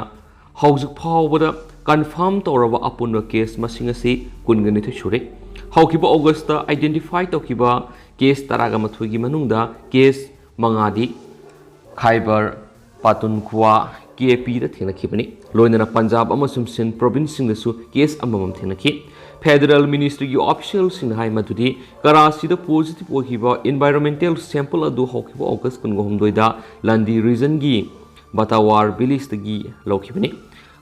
ꯍꯧꯖꯤꯛ ꯐꯥꯎꯕꯗ ꯀꯟꯐꯥꯔꯝ ꯇꯧꯔꯕ ꯑꯄꯨꯟꯕ ꯀꯦꯁ ꯃꯁꯤꯡ ꯑꯁꯤ ꯀꯨꯟꯒ ꯅꯤꯊꯣꯏ ꯁꯨꯔꯦ꯫ ꯍꯧꯈꯤꯕ ꯑꯣꯒꯁꯇ ꯑꯥꯏꯗꯦꯟꯇꯤꯐꯥꯏ ꯇꯧꯈꯤꯕ ꯀꯦꯁ ꯇꯔꯥꯒ ꯃꯥꯊꯣꯏꯒꯤ ꯃꯅꯨꯡꯗ ꯀꯦꯁ ꯃꯉꯥꯗꯤ ꯈꯥꯏꯕꯔ ꯄꯥꯇꯨꯟꯈ꯭ꯋꯥ, ꯀꯦ ꯄꯤꯗ ꯊꯦꯡꯅꯈꯤꯕꯅꯤ꯫ ꯂꯣꯏꯅꯅ ꯄꯟꯖꯥꯕ ꯑꯃꯁꯨꯡ ꯁꯤꯟ ꯄ꯭ꯔꯣꯚꯤꯟꯁꯁꯤꯡꯗꯁꯨ ꯀꯦꯁ ꯑꯃꯃꯝ ꯊꯦꯡꯅꯈꯤ꯫ ꯐꯦꯗꯔꯦꯜ ꯃꯤꯅꯤꯁꯇ꯭ꯔꯤꯒꯤ ꯑꯣꯐꯤꯁꯤꯌꯦꯜꯁꯤꯡꯅ ꯍꯥꯏ ꯃꯗꯨꯗꯤ ꯀꯔꯥꯆꯤꯗ ꯄꯣꯖꯤꯇꯤꯚ ꯑꯣꯏꯈꯤꯕ ꯏꯟꯚꯥꯏꯔꯣꯟꯃꯦꯟꯇꯦꯜ ꯁꯦꯝꯄꯜ ꯑꯗꯨ ꯍꯧꯈꯤꯕ ꯑꯣꯒꯁ ꯀꯨꯟꯒ ꯍꯨꯝꯗꯣꯏꯗ ꯂꯟꯗꯤ ꯔꯤꯖꯟꯒꯤ ꯕꯇꯥꯋꯥꯔ ꯚꯤꯂꯦꯖꯇꯒꯤ ꯂꯧꯈꯤꯕꯅꯤ꯫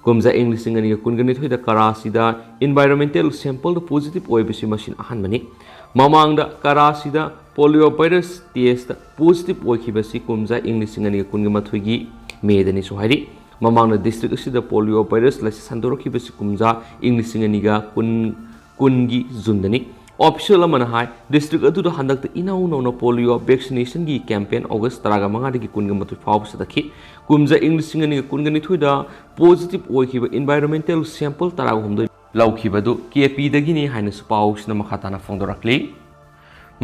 ꯀꯨꯝꯖꯥ ꯏꯪ ꯂꯤꯁꯤꯡ ꯑꯅꯤꯒ ꯀꯨꯟꯒ ꯅꯤꯊꯣꯏꯗ ꯀꯔꯥꯆꯤꯗ ꯏꯟꯚꯥꯏꯔꯣꯟꯃꯦꯟꯇꯦꯜ ꯁꯦꯝꯄꯜꯗ ꯄꯣꯖꯤꯇꯤꯚ ꯑꯣꯏꯕꯁꯤ ꯃꯁꯤꯅ ꯑꯍꯥꯟꯕꯅꯤ꯫ ꯃꯃꯥꯡꯗ ꯀꯔꯥꯆꯤꯗ ꯄꯣꯂꯤꯑꯣ ꯚꯥꯏꯔꯁ ꯇꯦꯁꯇ ꯄꯣꯖꯤꯇꯤꯚ ꯑꯣꯏꯈꯤꯕꯁꯤ ꯀꯨꯝꯖꯥ ꯏꯪ ꯂꯤꯁꯤꯡ ꯑꯅꯤꯒ ꯀꯨꯟꯒ ꯃꯥꯊꯣꯏꯒꯤ ꯃꯦꯗꯅꯤꯁꯨ ꯍꯥꯏꯔꯤ꯫ ꯃꯃꯥꯡꯗ ꯗꯤꯁꯇ꯭ꯔꯤꯛ ꯑꯁꯤꯗ ꯄꯣꯂꯤꯑꯣ ꯚꯥꯏꯔꯁ ꯂꯥꯏꯆꯠ ꯁꯟꯗꯣꯔꯛꯈꯤꯕꯁꯤ ꯀꯨꯝꯖꯥ ꯏꯪ ꯂꯤꯁꯤꯡ ꯑꯅꯤꯒ ꯀꯨꯟ, ꯀꯨꯟꯒꯤ ꯖꯨꯟꯗꯅꯤ꯫ ꯑꯣꯐꯤꯁꯤꯌꯦꯜ ꯑꯃꯅ ꯍꯥꯏ, ꯗꯤꯁꯇ꯭ꯔꯤꯛ ꯑꯗꯨꯗ ꯍꯟꯗꯛꯇ ꯏꯅꯧ ꯅꯧꯅ ꯄꯣꯂꯤꯑꯣ ꯚꯦꯛꯁꯤꯅꯦꯁꯟꯒꯤ ꯀꯦꯝꯄꯦꯟ ꯑꯣꯒꯁ ꯇꯔꯥꯒ ꯃꯉꯥꯗꯒꯤ ꯀꯨꯟꯒ ꯃꯥꯊꯣꯏ ꯐꯥꯎꯕ ꯆꯠꯊꯈꯤ꯫ ꯀꯨꯝꯖꯥ ꯏꯪ ꯂꯤꯁꯤꯡ ꯑꯅꯤꯒ ꯀꯨꯟꯒ ꯅꯤꯊꯣꯏꯗ ꯄꯣꯖꯤꯇꯤꯚ ꯑꯣꯏꯈꯤꯕ ꯏꯟꯚꯥꯏꯔꯣꯟꯃꯦꯟꯇꯦꯜ ꯁꯦꯝꯄꯜ ꯇꯔꯥꯒ ꯍꯨꯝꯗꯣꯏ ꯂꯧꯈꯤꯕꯗꯨ ꯀꯦ ꯄꯤꯗꯒꯤꯅꯤ ꯍꯥꯏꯅꯁꯨ ꯄꯥꯎꯁꯤꯅ ꯃꯈꯥ ꯇꯥꯅ ꯐꯣꯡꯗꯣꯔꯛꯂꯤ꯫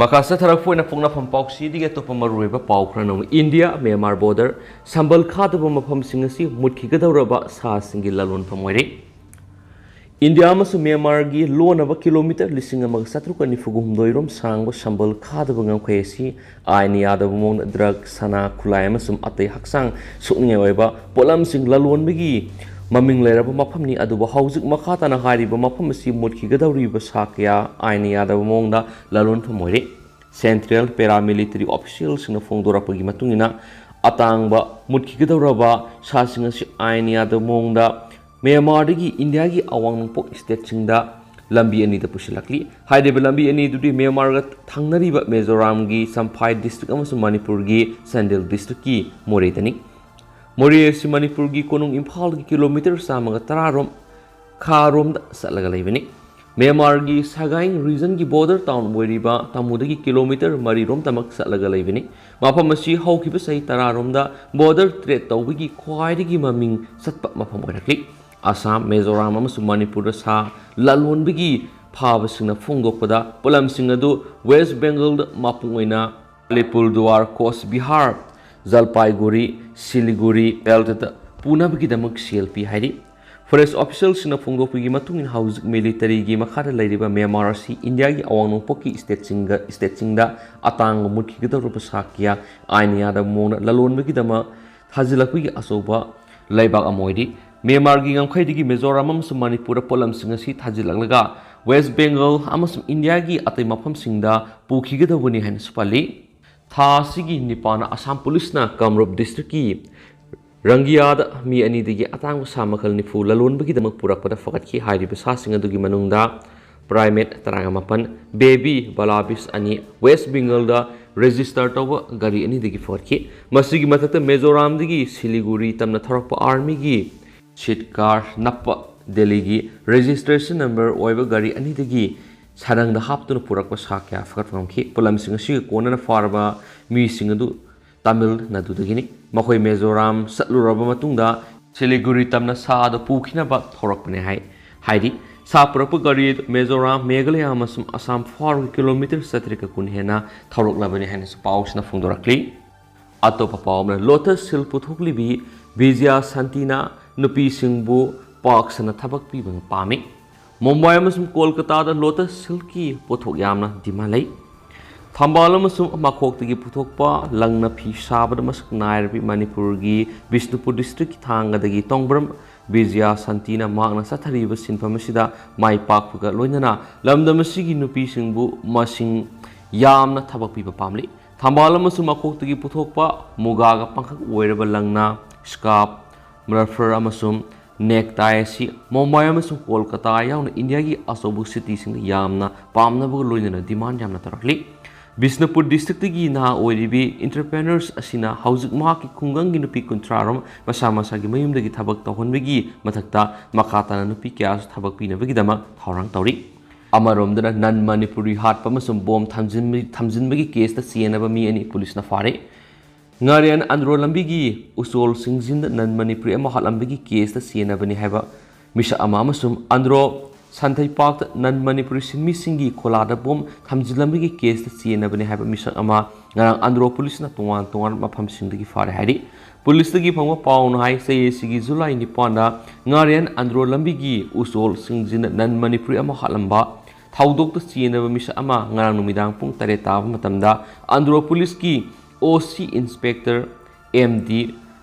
ꯃꯈꯥ ꯆꯠꯊꯔꯛꯄ ꯑꯣꯏꯅ ꯄꯣꯛꯅꯐꯝ ꯄꯥꯎꯆꯦꯗꯒꯤ ꯑꯇꯣꯞꯄ ꯃꯔꯨꯑꯣꯏꯕ ꯄꯥꯎ ꯈꯔꯅ ꯑꯃꯨꯛ ꯏꯟꯗꯤꯌꯥ ꯃ꯭ꯌꯥꯟꯃꯥꯔ ꯕꯣꯔꯗꯔ ꯁꯝꯕꯜ ꯈꯥꯗꯕ ꯃꯐꯝꯁꯤꯡ ꯑꯁꯤ ꯃꯨꯠꯈꯤꯒꯗꯧꯔꯕ ꯁꯥꯁꯤꯡꯒꯤ ꯂꯂꯣꯟꯐꯝ ꯑꯣꯏꯔꯦ꯫ ꯏꯟꯗꯤꯌꯥ ꯑꯃꯁꯨꯡ ꯃ꯭ꯌꯥꯟꯃꯥꯔꯒꯤ ꯂꯣꯟꯅꯕ ꯀꯤꯂꯣꯃꯤꯇꯔ ꯂꯤꯁꯤꯡ ꯑꯃꯒ ꯆꯥꯇ꯭ꯔꯨꯛꯀ ꯅꯤꯐꯨ ꯍꯨꯝꯗꯣꯏ ꯔꯣꯝ ꯁꯥꯡꯕ ꯁꯝꯕꯜ ꯈꯥꯗꯕ ꯉꯝꯈꯩ ꯑꯁꯤ ꯑꯥꯏꯟ ꯌꯥꯗꯕ ꯃꯑꯣꯡꯗ ꯗ꯭ꯔꯒ, ꯁꯅꯥ, ꯈꯨꯠꯂꯥꯏ ꯑꯃꯁꯨꯡ ꯑꯇꯩ ꯍꯛꯆꯥꯡ ꯁꯣꯛꯅꯤꯡꯉꯥꯏ ꯑꯣꯏꯕ ꯄꯣꯠꯂꯝꯁꯤꯡ ꯂꯂꯣꯟꯕꯒꯤ ꯃꯃꯤꯡ ꯂꯩꯔꯕ ꯃꯐꯝꯅꯤ꯫ ꯑꯗꯨꯕꯨ ꯍꯧꯖꯤꯛ ꯃꯈꯥ ꯇꯥꯅ ꯍꯥꯏꯔꯤꯕ ꯃꯐꯝ ꯑꯁꯤ ꯃꯨꯠꯈꯤꯒꯗꯧꯔꯤꯕ ꯁꯥ ꯀꯌꯥ ꯑꯥꯏꯟ ꯌꯥꯗꯕ ꯃꯑꯣꯡꯗ ꯂꯂꯣꯟꯐꯝ ꯑꯣꯏꯔꯦ꯫ ꯁꯦꯟꯇ꯭ꯔꯦꯜ ꯄꯦꯔꯥꯃꯤꯂꯤꯇꯔꯤ ꯑꯣꯐꯤꯁꯤꯌꯦꯜꯁꯤꯡꯅ ꯐꯣꯡꯗꯣꯔꯛꯄꯒꯤ ꯃꯇꯨꯡ ꯏꯟꯅ, ꯑꯇꯥꯡꯕ ꯃꯨꯠꯈꯤꯒꯗꯧꯔꯕ ꯁꯥꯁꯤꯡ ꯑꯁꯤ ꯑꯥꯏꯟ ꯌꯥꯗꯕ ꯃꯑꯣꯡꯗ ꯃ꯭ꯌꯥꯟꯃꯥꯔꯗꯒꯤ ꯏꯟꯗꯤꯌꯥꯒꯤ ꯑꯋꯥꯡ ꯅꯣꯡꯄꯣꯛ ꯁ꯭ꯇꯦꯠꯁꯤꯡꯗ ꯂꯝꯕꯤ ꯑꯅꯤꯗ ꯄꯨꯁꯤꯜꯂꯛꯂꯤ꯫ ꯍꯥꯏꯔꯤꯕ ꯂꯝꯕꯤ ꯑꯅꯤꯗꯨꯗꯤ ꯃ꯭ꯌꯥꯟꯃꯥꯔꯒ ꯊꯪꯅꯔꯤꯕ ꯃꯤꯖꯣꯔꯥꯝꯒꯤ ꯆꯝꯐꯥꯏ ꯗꯤꯁꯇ꯭ꯔꯤꯛ ꯑꯃꯁꯨꯡ ꯃꯅꯤꯄꯨꯔꯒꯤ ꯆꯥꯟꯗꯦꯜ ꯗꯤꯁꯇ꯭ꯔꯤꯛꯀꯤ ꯃꯣꯔꯦꯗꯅꯤ꯫ ꯃꯣꯔꯦ ꯑꯁꯤ ꯃꯅꯤꯄꯨꯔꯒꯤ ꯀꯣꯅꯨꯡ ꯏꯝꯐꯥꯜꯗꯒꯤ ꯀꯤꯂꯣꯃꯤꯇꯔ ꯆꯥꯝꯃꯒ ꯇꯔꯥ ꯔꯣꯝ ꯈꯥꯔꯣꯝꯗ ꯆꯠꯂꯒ ꯂꯩꯕꯅꯤ꯫ ꯃ꯭ꯌꯥꯟꯃꯥꯔꯒꯤ ꯁꯒꯥꯏ ꯔꯤꯖꯟꯒꯤ ꯕꯣꯔꯗꯔ ꯇꯥꯎꯟ ꯑꯣꯏꯔꯤꯕ ꯇꯥꯃꯨꯗꯒꯤ ꯀꯤꯂꯣꯃꯤꯇꯔ ꯃꯔꯤ ꯔꯣꯝꯇꯃꯛ ꯆꯠꯂꯒ ꯂꯩꯕꯅꯤ꯫ ꯃꯐꯝ ꯑꯁꯤ ꯍꯧꯈꯤꯕ ꯆꯍꯤ ꯇꯔꯥ ꯔꯣꯝꯗ ꯕꯣꯔꯗꯔ ꯇ꯭ꯔꯦꯗ ꯇꯧꯕꯒꯤ ꯈ꯭ꯋꯥꯏꯗꯒꯤ ꯃꯃꯤꯡ ꯆꯠꯄ ꯃꯐꯝ ꯑꯣꯏꯔꯛꯂꯤ꯫ ꯑꯁꯥꯝ, ꯃꯤꯖꯣꯔꯥꯝ ꯑꯃꯁꯨꯡ ꯃꯅꯤꯄꯨꯔꯗ ꯁꯥ ꯂꯂꯣꯟꯕꯒꯤ ꯐꯥꯕꯁꯤꯡꯅ ꯐꯣꯡꯗꯣꯛꯄꯗ, ꯄꯣꯠꯂꯝꯁꯤꯡ ꯑꯗꯨ ꯋꯦꯁ ꯕꯦꯡꯒꯜꯗ ꯃꯄꯨꯡ ꯑꯣꯏꯅ ꯑꯂꯤꯄꯨꯔꯗꯨꯋꯥꯔ, ꯀꯣꯆ ꯕꯤꯍꯥꯔ, ꯖꯜꯄꯥꯏꯒꯨꯔꯤ, ꯁꯤꯂꯤꯒꯨꯔꯤ ꯕꯦꯜꯠꯇ ꯄꯨꯅꯕꯒꯤꯗꯃꯛ ꯁꯦꯜ ꯄꯤ ꯍꯥꯏꯔꯤ꯫ ꯐꯣꯔꯦꯁ ꯑꯣꯐꯤꯁꯤꯌꯦꯜꯁꯤꯡꯅ ꯐꯣꯡꯗꯣꯛꯄꯒꯤ ꯃꯇꯨꯡ ꯏꯟꯅ, ꯍꯧꯖꯤꯛ ꯃꯤꯂꯤꯇꯔꯤꯒꯤ ꯃꯈꯥꯗ ꯂꯩꯔꯤꯕ ꯃ꯭ꯌꯥꯟꯃꯥꯔ ꯑꯁꯤ ꯏꯟꯗꯤꯌꯥꯒꯤ ꯑꯋꯥꯡ ꯅꯣꯡꯄꯣꯛꯀꯤ ꯁ꯭ꯇꯦꯠꯁꯤꯡꯒ, ꯁ꯭ꯇꯦꯠꯁꯤꯡꯗ ꯑꯇꯥꯡꯕ ꯃꯨꯠꯈꯤꯒꯗꯧꯔꯕ ꯁꯥ ꯀꯌꯥ ꯑꯥꯏꯟ ꯌꯥꯗꯕ ꯃꯑꯣꯡꯗ ꯂꯂꯣꯟꯕꯒꯤꯗꯃꯛ ꯊꯥꯖꯤꯜꯂꯛꯄꯒꯤ ꯑꯆꯧꯕ ꯂꯩꯕꯥꯛ ꯑꯃ ꯑꯣꯏꯔꯤ꯫ ꯃ꯭ꯌꯥꯟꯃꯥꯔꯒꯤ ꯉꯝꯈꯩꯗꯒꯤ ꯃꯤꯖꯣꯔꯥꯝ ꯑꯃꯁꯨꯡ ꯃꯅꯤꯄꯨꯔꯗ ꯄꯣꯠꯂꯝꯁꯤꯡ ꯑꯁꯤ ꯊꯥꯖꯤꯜꯂꯛꯂꯒ ꯋꯦꯁ ꯕꯦꯡꯒꯜ ꯑꯃꯁꯨꯡ ꯏꯟꯗꯤꯌꯥꯒꯤ ꯑꯇꯩ ꯃꯐꯝꯁꯤꯡꯗ ꯄꯨꯈꯤꯒꯗꯧꯕꯅꯤ ꯍꯥꯏꯅꯁꯨ ꯄꯜꯂꯤ꯫ ꯊꯥ ꯑꯁꯤꯒꯤ ꯅꯤꯄꯥꯟꯗ ꯑꯁꯥꯝ ꯄꯨꯂꯤꯁꯅ ꯀꯥꯃꯔꯨꯞ ꯗꯤꯁꯇ꯭ꯔꯤꯛꯀꯤ ꯔꯪꯒꯤꯌꯥꯗ ꯃꯤ ꯑꯅꯤꯗꯒꯤ ꯑꯇꯥꯡꯕ ꯁꯥ ꯃꯈꯜ ꯅꯤꯐꯨ ꯂꯂꯣꯟꯕꯒꯤꯗꯃꯛ ꯄꯨꯔꯛꯄꯗ ꯐꯒꯠꯈꯤ꯫ ꯍꯥꯏꯔꯤꯕ ꯁꯥꯁꯤꯡ ꯑꯗꯨꯒꯤ ꯃꯅꯨꯡꯗ ꯄ꯭ꯔꯥꯏꯃꯦꯠ ꯇꯔꯥꯃꯥꯄꯟ, ꯕꯦꯕꯤ ꯕꯂꯥꯕꯤꯁ ꯑꯅꯤ, ꯋꯦꯁ ꯕꯦꯡꯒꯜꯗ ꯔꯦꯖꯤꯁꯇꯔ ꯇꯧꯕ ꯒꯥꯔꯤ ꯑꯅꯤꯗꯒꯤ ꯐꯒꯠꯈꯤ꯫ ꯃꯁꯤꯒꯤ ꯃꯊꯛꯇ ꯃꯤꯖꯣꯔꯥꯝꯗꯒꯤ ꯁꯤꯂꯤꯒꯨꯔꯤ ꯇꯝꯅ ꯊꯧꯔꯛꯄ ꯑꯥꯔꯃꯤꯒꯤ ꯁꯤꯠ ꯀꯥꯔ ꯅꯞꯄ ꯗꯦꯜꯂꯤꯒꯤ ꯔꯦꯖꯤꯁꯇ꯭ꯔꯦꯁꯟ ꯅꯝꯕꯔ ꯑꯣꯏꯕ ꯒꯥꯔꯤ ꯑꯅꯤꯗꯒꯤ ꯁꯔꯪꯗ ꯍꯥꯞꯇꯨꯅ ꯄꯨꯔꯛꯄ ꯁꯥ ꯀꯌꯥ ꯐꯒꯠꯄ ꯉꯝꯈꯤ꯫ ꯄꯣꯠꯂꯝꯁꯤꯡ ꯑꯁꯤꯒ ꯀꯣꯟꯅꯅ ꯐꯥꯔꯕ ꯃꯤꯁꯤꯡ ꯑꯗꯨ ꯇꯥꯃꯤꯜ ꯅꯥꯗꯨꯗꯒꯤꯅꯤ꯫ ꯃꯈꯣꯏ ꯃꯤꯖꯣꯔꯥꯝ ꯆꯠꯂꯨꯔꯕ ꯃꯇꯨꯡꯗ ꯁꯤꯂꯤꯒꯨꯔꯤ ꯇꯝꯅ ꯁꯥ ꯑꯗꯨ ꯄꯨꯈꯤꯅꯕ ꯊꯧꯔꯛꯄꯅꯦ ꯍꯥꯏ꯫ ꯍꯥꯏꯗꯤ, ꯁꯥ ꯄꯨꯔꯛꯄ ꯒꯥꯔꯤ ꯑꯗꯨ ꯃꯤꯖꯣꯔꯥꯝ, ꯃꯦꯘꯥꯂꯌꯥ ꯑꯃꯁꯨꯡ ꯑꯁꯥꯝ ꯐꯥꯎꯔꯒ ꯀꯤꯂꯣꯃꯤꯇꯔ ꯆꯥꯇ꯭ꯔꯦꯠꯀ ꯀꯨꯟ ꯍꯦꯟꯅ ꯊꯧꯔꯛꯂꯕꯅꯤ ꯍꯥꯏꯅꯁꯨ ꯄꯥꯎꯁꯤꯅ ꯐꯣꯡꯗꯣꯔꯛꯂꯤ꯫ ꯑꯇꯣꯞꯄ ꯄꯥꯎ ꯑꯃꯅ, ꯂꯣꯇꯁ ꯁꯤꯜꯛ ꯄꯨꯊꯣꯛꯂꯤꯕꯤ ꯕꯤꯖꯌ ꯁꯥꯟꯇꯤꯅ ꯅꯨꯄꯤꯁꯤꯡꯕꯨ ꯄꯥꯛ ꯁꯟꯅ ꯊꯕꯛ ꯄꯤꯕ ꯄꯥꯝꯃꯤ꯫ ꯃꯨꯝꯕꯥꯏ ꯑꯃꯁꯨꯡ ꯀꯣꯜꯀꯇꯥꯗ ꯂꯣꯇꯁ ꯁꯤꯜꯛꯀꯤ ꯄꯣꯠꯊꯣꯛ ꯌꯥꯝꯅ ꯗꯤꯃꯥꯟ ꯂꯩ꯫ ꯊꯝꯕꯥꯜ ꯑꯃꯁꯨꯡ ꯃꯈꯣꯛꯇꯒꯤ ꯄꯨꯊꯣꯛꯄ ꯂꯪꯅ ꯐꯤ ꯁꯥꯕꯗ ꯃꯁꯛ ꯅꯥꯏꯔꯕꯤ ꯃꯅꯤꯄꯨꯔꯒꯤ ꯕꯤꯁꯅꯨꯄꯨꯔ ꯗꯤꯁꯇ꯭ꯔꯤꯛꯀꯤ ꯊꯥꯡꯒꯗꯒꯤ ꯇꯣꯡꯕ꯭ꯔꯝ ꯕꯤꯖꯌ ꯁꯥꯟꯇꯤꯅ ꯃꯍꯥꯛꯅ ꯆꯠꯊꯔꯤꯕ ꯁꯤꯟꯐꯝ ꯑꯁꯤꯗ ꯃꯥꯏ ꯄꯥꯛꯄꯒ ꯂꯣꯏꯅꯅ ꯂꯝꯗꯝ ꯑꯁꯤꯒꯤ ꯅꯨꯄꯤꯁꯤꯡꯕꯨ ꯃꯁꯤꯡ ꯌꯥꯝꯅ ꯊꯕꯛ ꯄꯤꯕ ꯄꯥꯝꯂꯤ꯫ ꯊꯝꯕꯥꯜ ꯑꯃꯁꯨꯡ ꯃꯈꯣꯛꯇꯒꯤ ꯄꯨꯊꯣꯛꯄ ꯃꯨꯒꯥꯒ ꯄꯥꯡꯈꯛ ꯑꯣꯏꯔꯕ ꯂꯪꯅ ꯁ꯭ꯀꯥꯔꯞ, ꯃꯐꯂꯔ ꯑꯃꯁꯨꯡ ꯅꯦꯛꯇꯥꯏ ꯑꯁꯤ ꯃꯨꯝꯕꯥꯏ ꯑꯃꯁꯨꯡ ꯀꯣꯜꯀꯇꯥ ꯌꯥꯎꯅ ꯏꯟꯗꯤꯌꯥꯒꯤ ꯑꯆꯧꯕ ꯁꯤꯇꯤꯁꯤꯡꯗ ꯌꯥꯝꯅ ꯄꯥꯝꯅꯕꯒ ꯂꯣꯏꯅꯅ ꯗꯤꯃꯥꯟ ꯌꯥꯝꯅ ꯇꯧꯔꯛꯂꯤ꯫ ꯕꯤꯁꯅꯨꯄꯨꯔ ꯗꯤꯁꯇ꯭ꯔꯤꯛꯇꯒꯤ ꯅꯍꯥ ꯑꯣꯏꯔꯤꯕꯤ ꯏꯟꯇꯔꯄ꯭ꯔꯦꯅꯔꯁ ꯑꯁꯤꯅ ꯍꯧꯖꯤꯛ ꯃꯍꯥꯛꯀꯤ ꯈꯨꯡꯒꯪꯒꯤ ꯅꯨꯄꯤ ꯀꯨꯟꯊ꯭ꯔꯥ ꯔꯣꯝ ꯃꯁꯥ ꯃꯁꯥꯒꯤ ꯃꯌꯨꯝꯗꯒꯤ ꯊꯕꯛ ꯇꯧꯍꯟꯕꯒꯤ ꯃꯊꯛꯇ ꯃꯈꯥ ꯇꯥꯅ ꯅꯨꯄꯤ ꯀꯌꯥꯁꯨ ꯊꯕꯛ ꯄꯤꯅꯕꯒꯤꯗꯃꯛ ꯊꯧꯔꯥꯡ ꯇꯧꯔꯤ꯫ ꯑꯃꯔꯣꯝꯗꯅ ꯅꯟ ꯃꯅꯤꯄꯨꯔꯤ ꯍꯥꯠꯄ ꯑꯃꯁꯨꯡ ꯕꯣꯝ ꯊꯝꯖꯤꯟꯕ-, ꯊꯝꯖꯤꯟꯕꯒꯤ ꯀꯦꯁꯇ ꯆꯦꯟꯅꯕ ꯃꯤ ꯑꯅꯤ ꯄꯨꯂꯤꯁꯅ ꯐꯥꯔꯦ꯫ ꯉꯥꯔꯤꯌꯥꯟ ꯑꯟꯗ꯭ꯔꯣ ꯂꯝꯕꯤꯒꯤ ꯎꯆꯣꯜ ꯁꯤꯡꯖꯤꯟꯗ ꯅꯟ ꯃꯅꯤꯄꯨꯔꯤ ꯑꯃ ꯍꯥꯠꯂꯝꯕꯒꯤ ꯀꯦꯁꯇ ꯆꯦꯟꯅꯕꯅꯤ ꯍꯥꯏꯕ ꯃꯤꯁꯛ ꯑꯃ ꯑꯃꯁꯨꯡ ꯑꯟꯗ꯭ꯔꯣ ꯁꯟꯊꯩꯄꯥꯛꯇ ꯅꯟ ꯃꯅꯤꯄꯨꯔꯤ ꯁꯤꯟꯃꯤꯁꯤꯡꯒꯤ ꯈꯣꯂꯥꯗ ꯕꯣꯝ ꯊꯝꯖꯤꯜꯂꯝꯕꯒꯤ ꯀꯦꯁꯇ ꯆꯦꯟꯅꯕꯅꯤ ꯍꯥꯏꯕ ꯃꯤꯁꯛ ꯑꯃ ꯉꯔꯥꯡ ꯑꯟꯗ꯭ꯔꯣ ꯄꯨꯂꯤꯁꯅ ꯇꯣꯉꯥꯟ ꯇꯣꯉꯥꯟꯕ ꯃꯐꯝꯁꯤꯡꯗꯒꯤ ꯐꯥꯔꯦ ꯍꯥꯏꯔꯤ꯫ ꯄꯨꯂꯤꯁꯇꯒꯤ ꯐꯪꯕ ꯄꯥꯎꯅ ꯍꯥꯏ, ꯆꯍꯤ ꯑꯁꯤꯒꯤ ꯖꯨꯂꯥꯏ ꯅꯤꯄꯥꯟꯗ ꯉꯥꯔꯤꯌꯥꯟ ꯑꯟꯗ꯭ꯔꯣ ꯂꯝꯕꯤꯒꯤ ꯎꯆꯣꯜ ꯁꯤꯡꯖꯤꯟꯗ ꯅꯟ ꯃꯅꯤꯄꯨꯔꯤ ꯑꯃ ꯍꯥꯠꯂꯝꯕ ꯊꯧꯗꯣꯛꯇ ꯆꯦꯟꯅꯕ ꯃꯤꯁꯛ ꯑꯃ ꯉꯔꯥꯡ ꯅꯨꯃꯤꯗꯥꯡ ꯄꯨꯡ ꯇꯔꯦꯠ ꯇꯥꯕ ꯃꯇꯝꯗ ꯑꯟꯗ꯭ꯔꯣ ꯄꯨꯂꯤꯁꯀꯤ ꯑꯣ ꯁꯤ ꯏꯟꯁꯄꯦꯛꯇꯔ ꯑꯦꯝ ꯗꯤ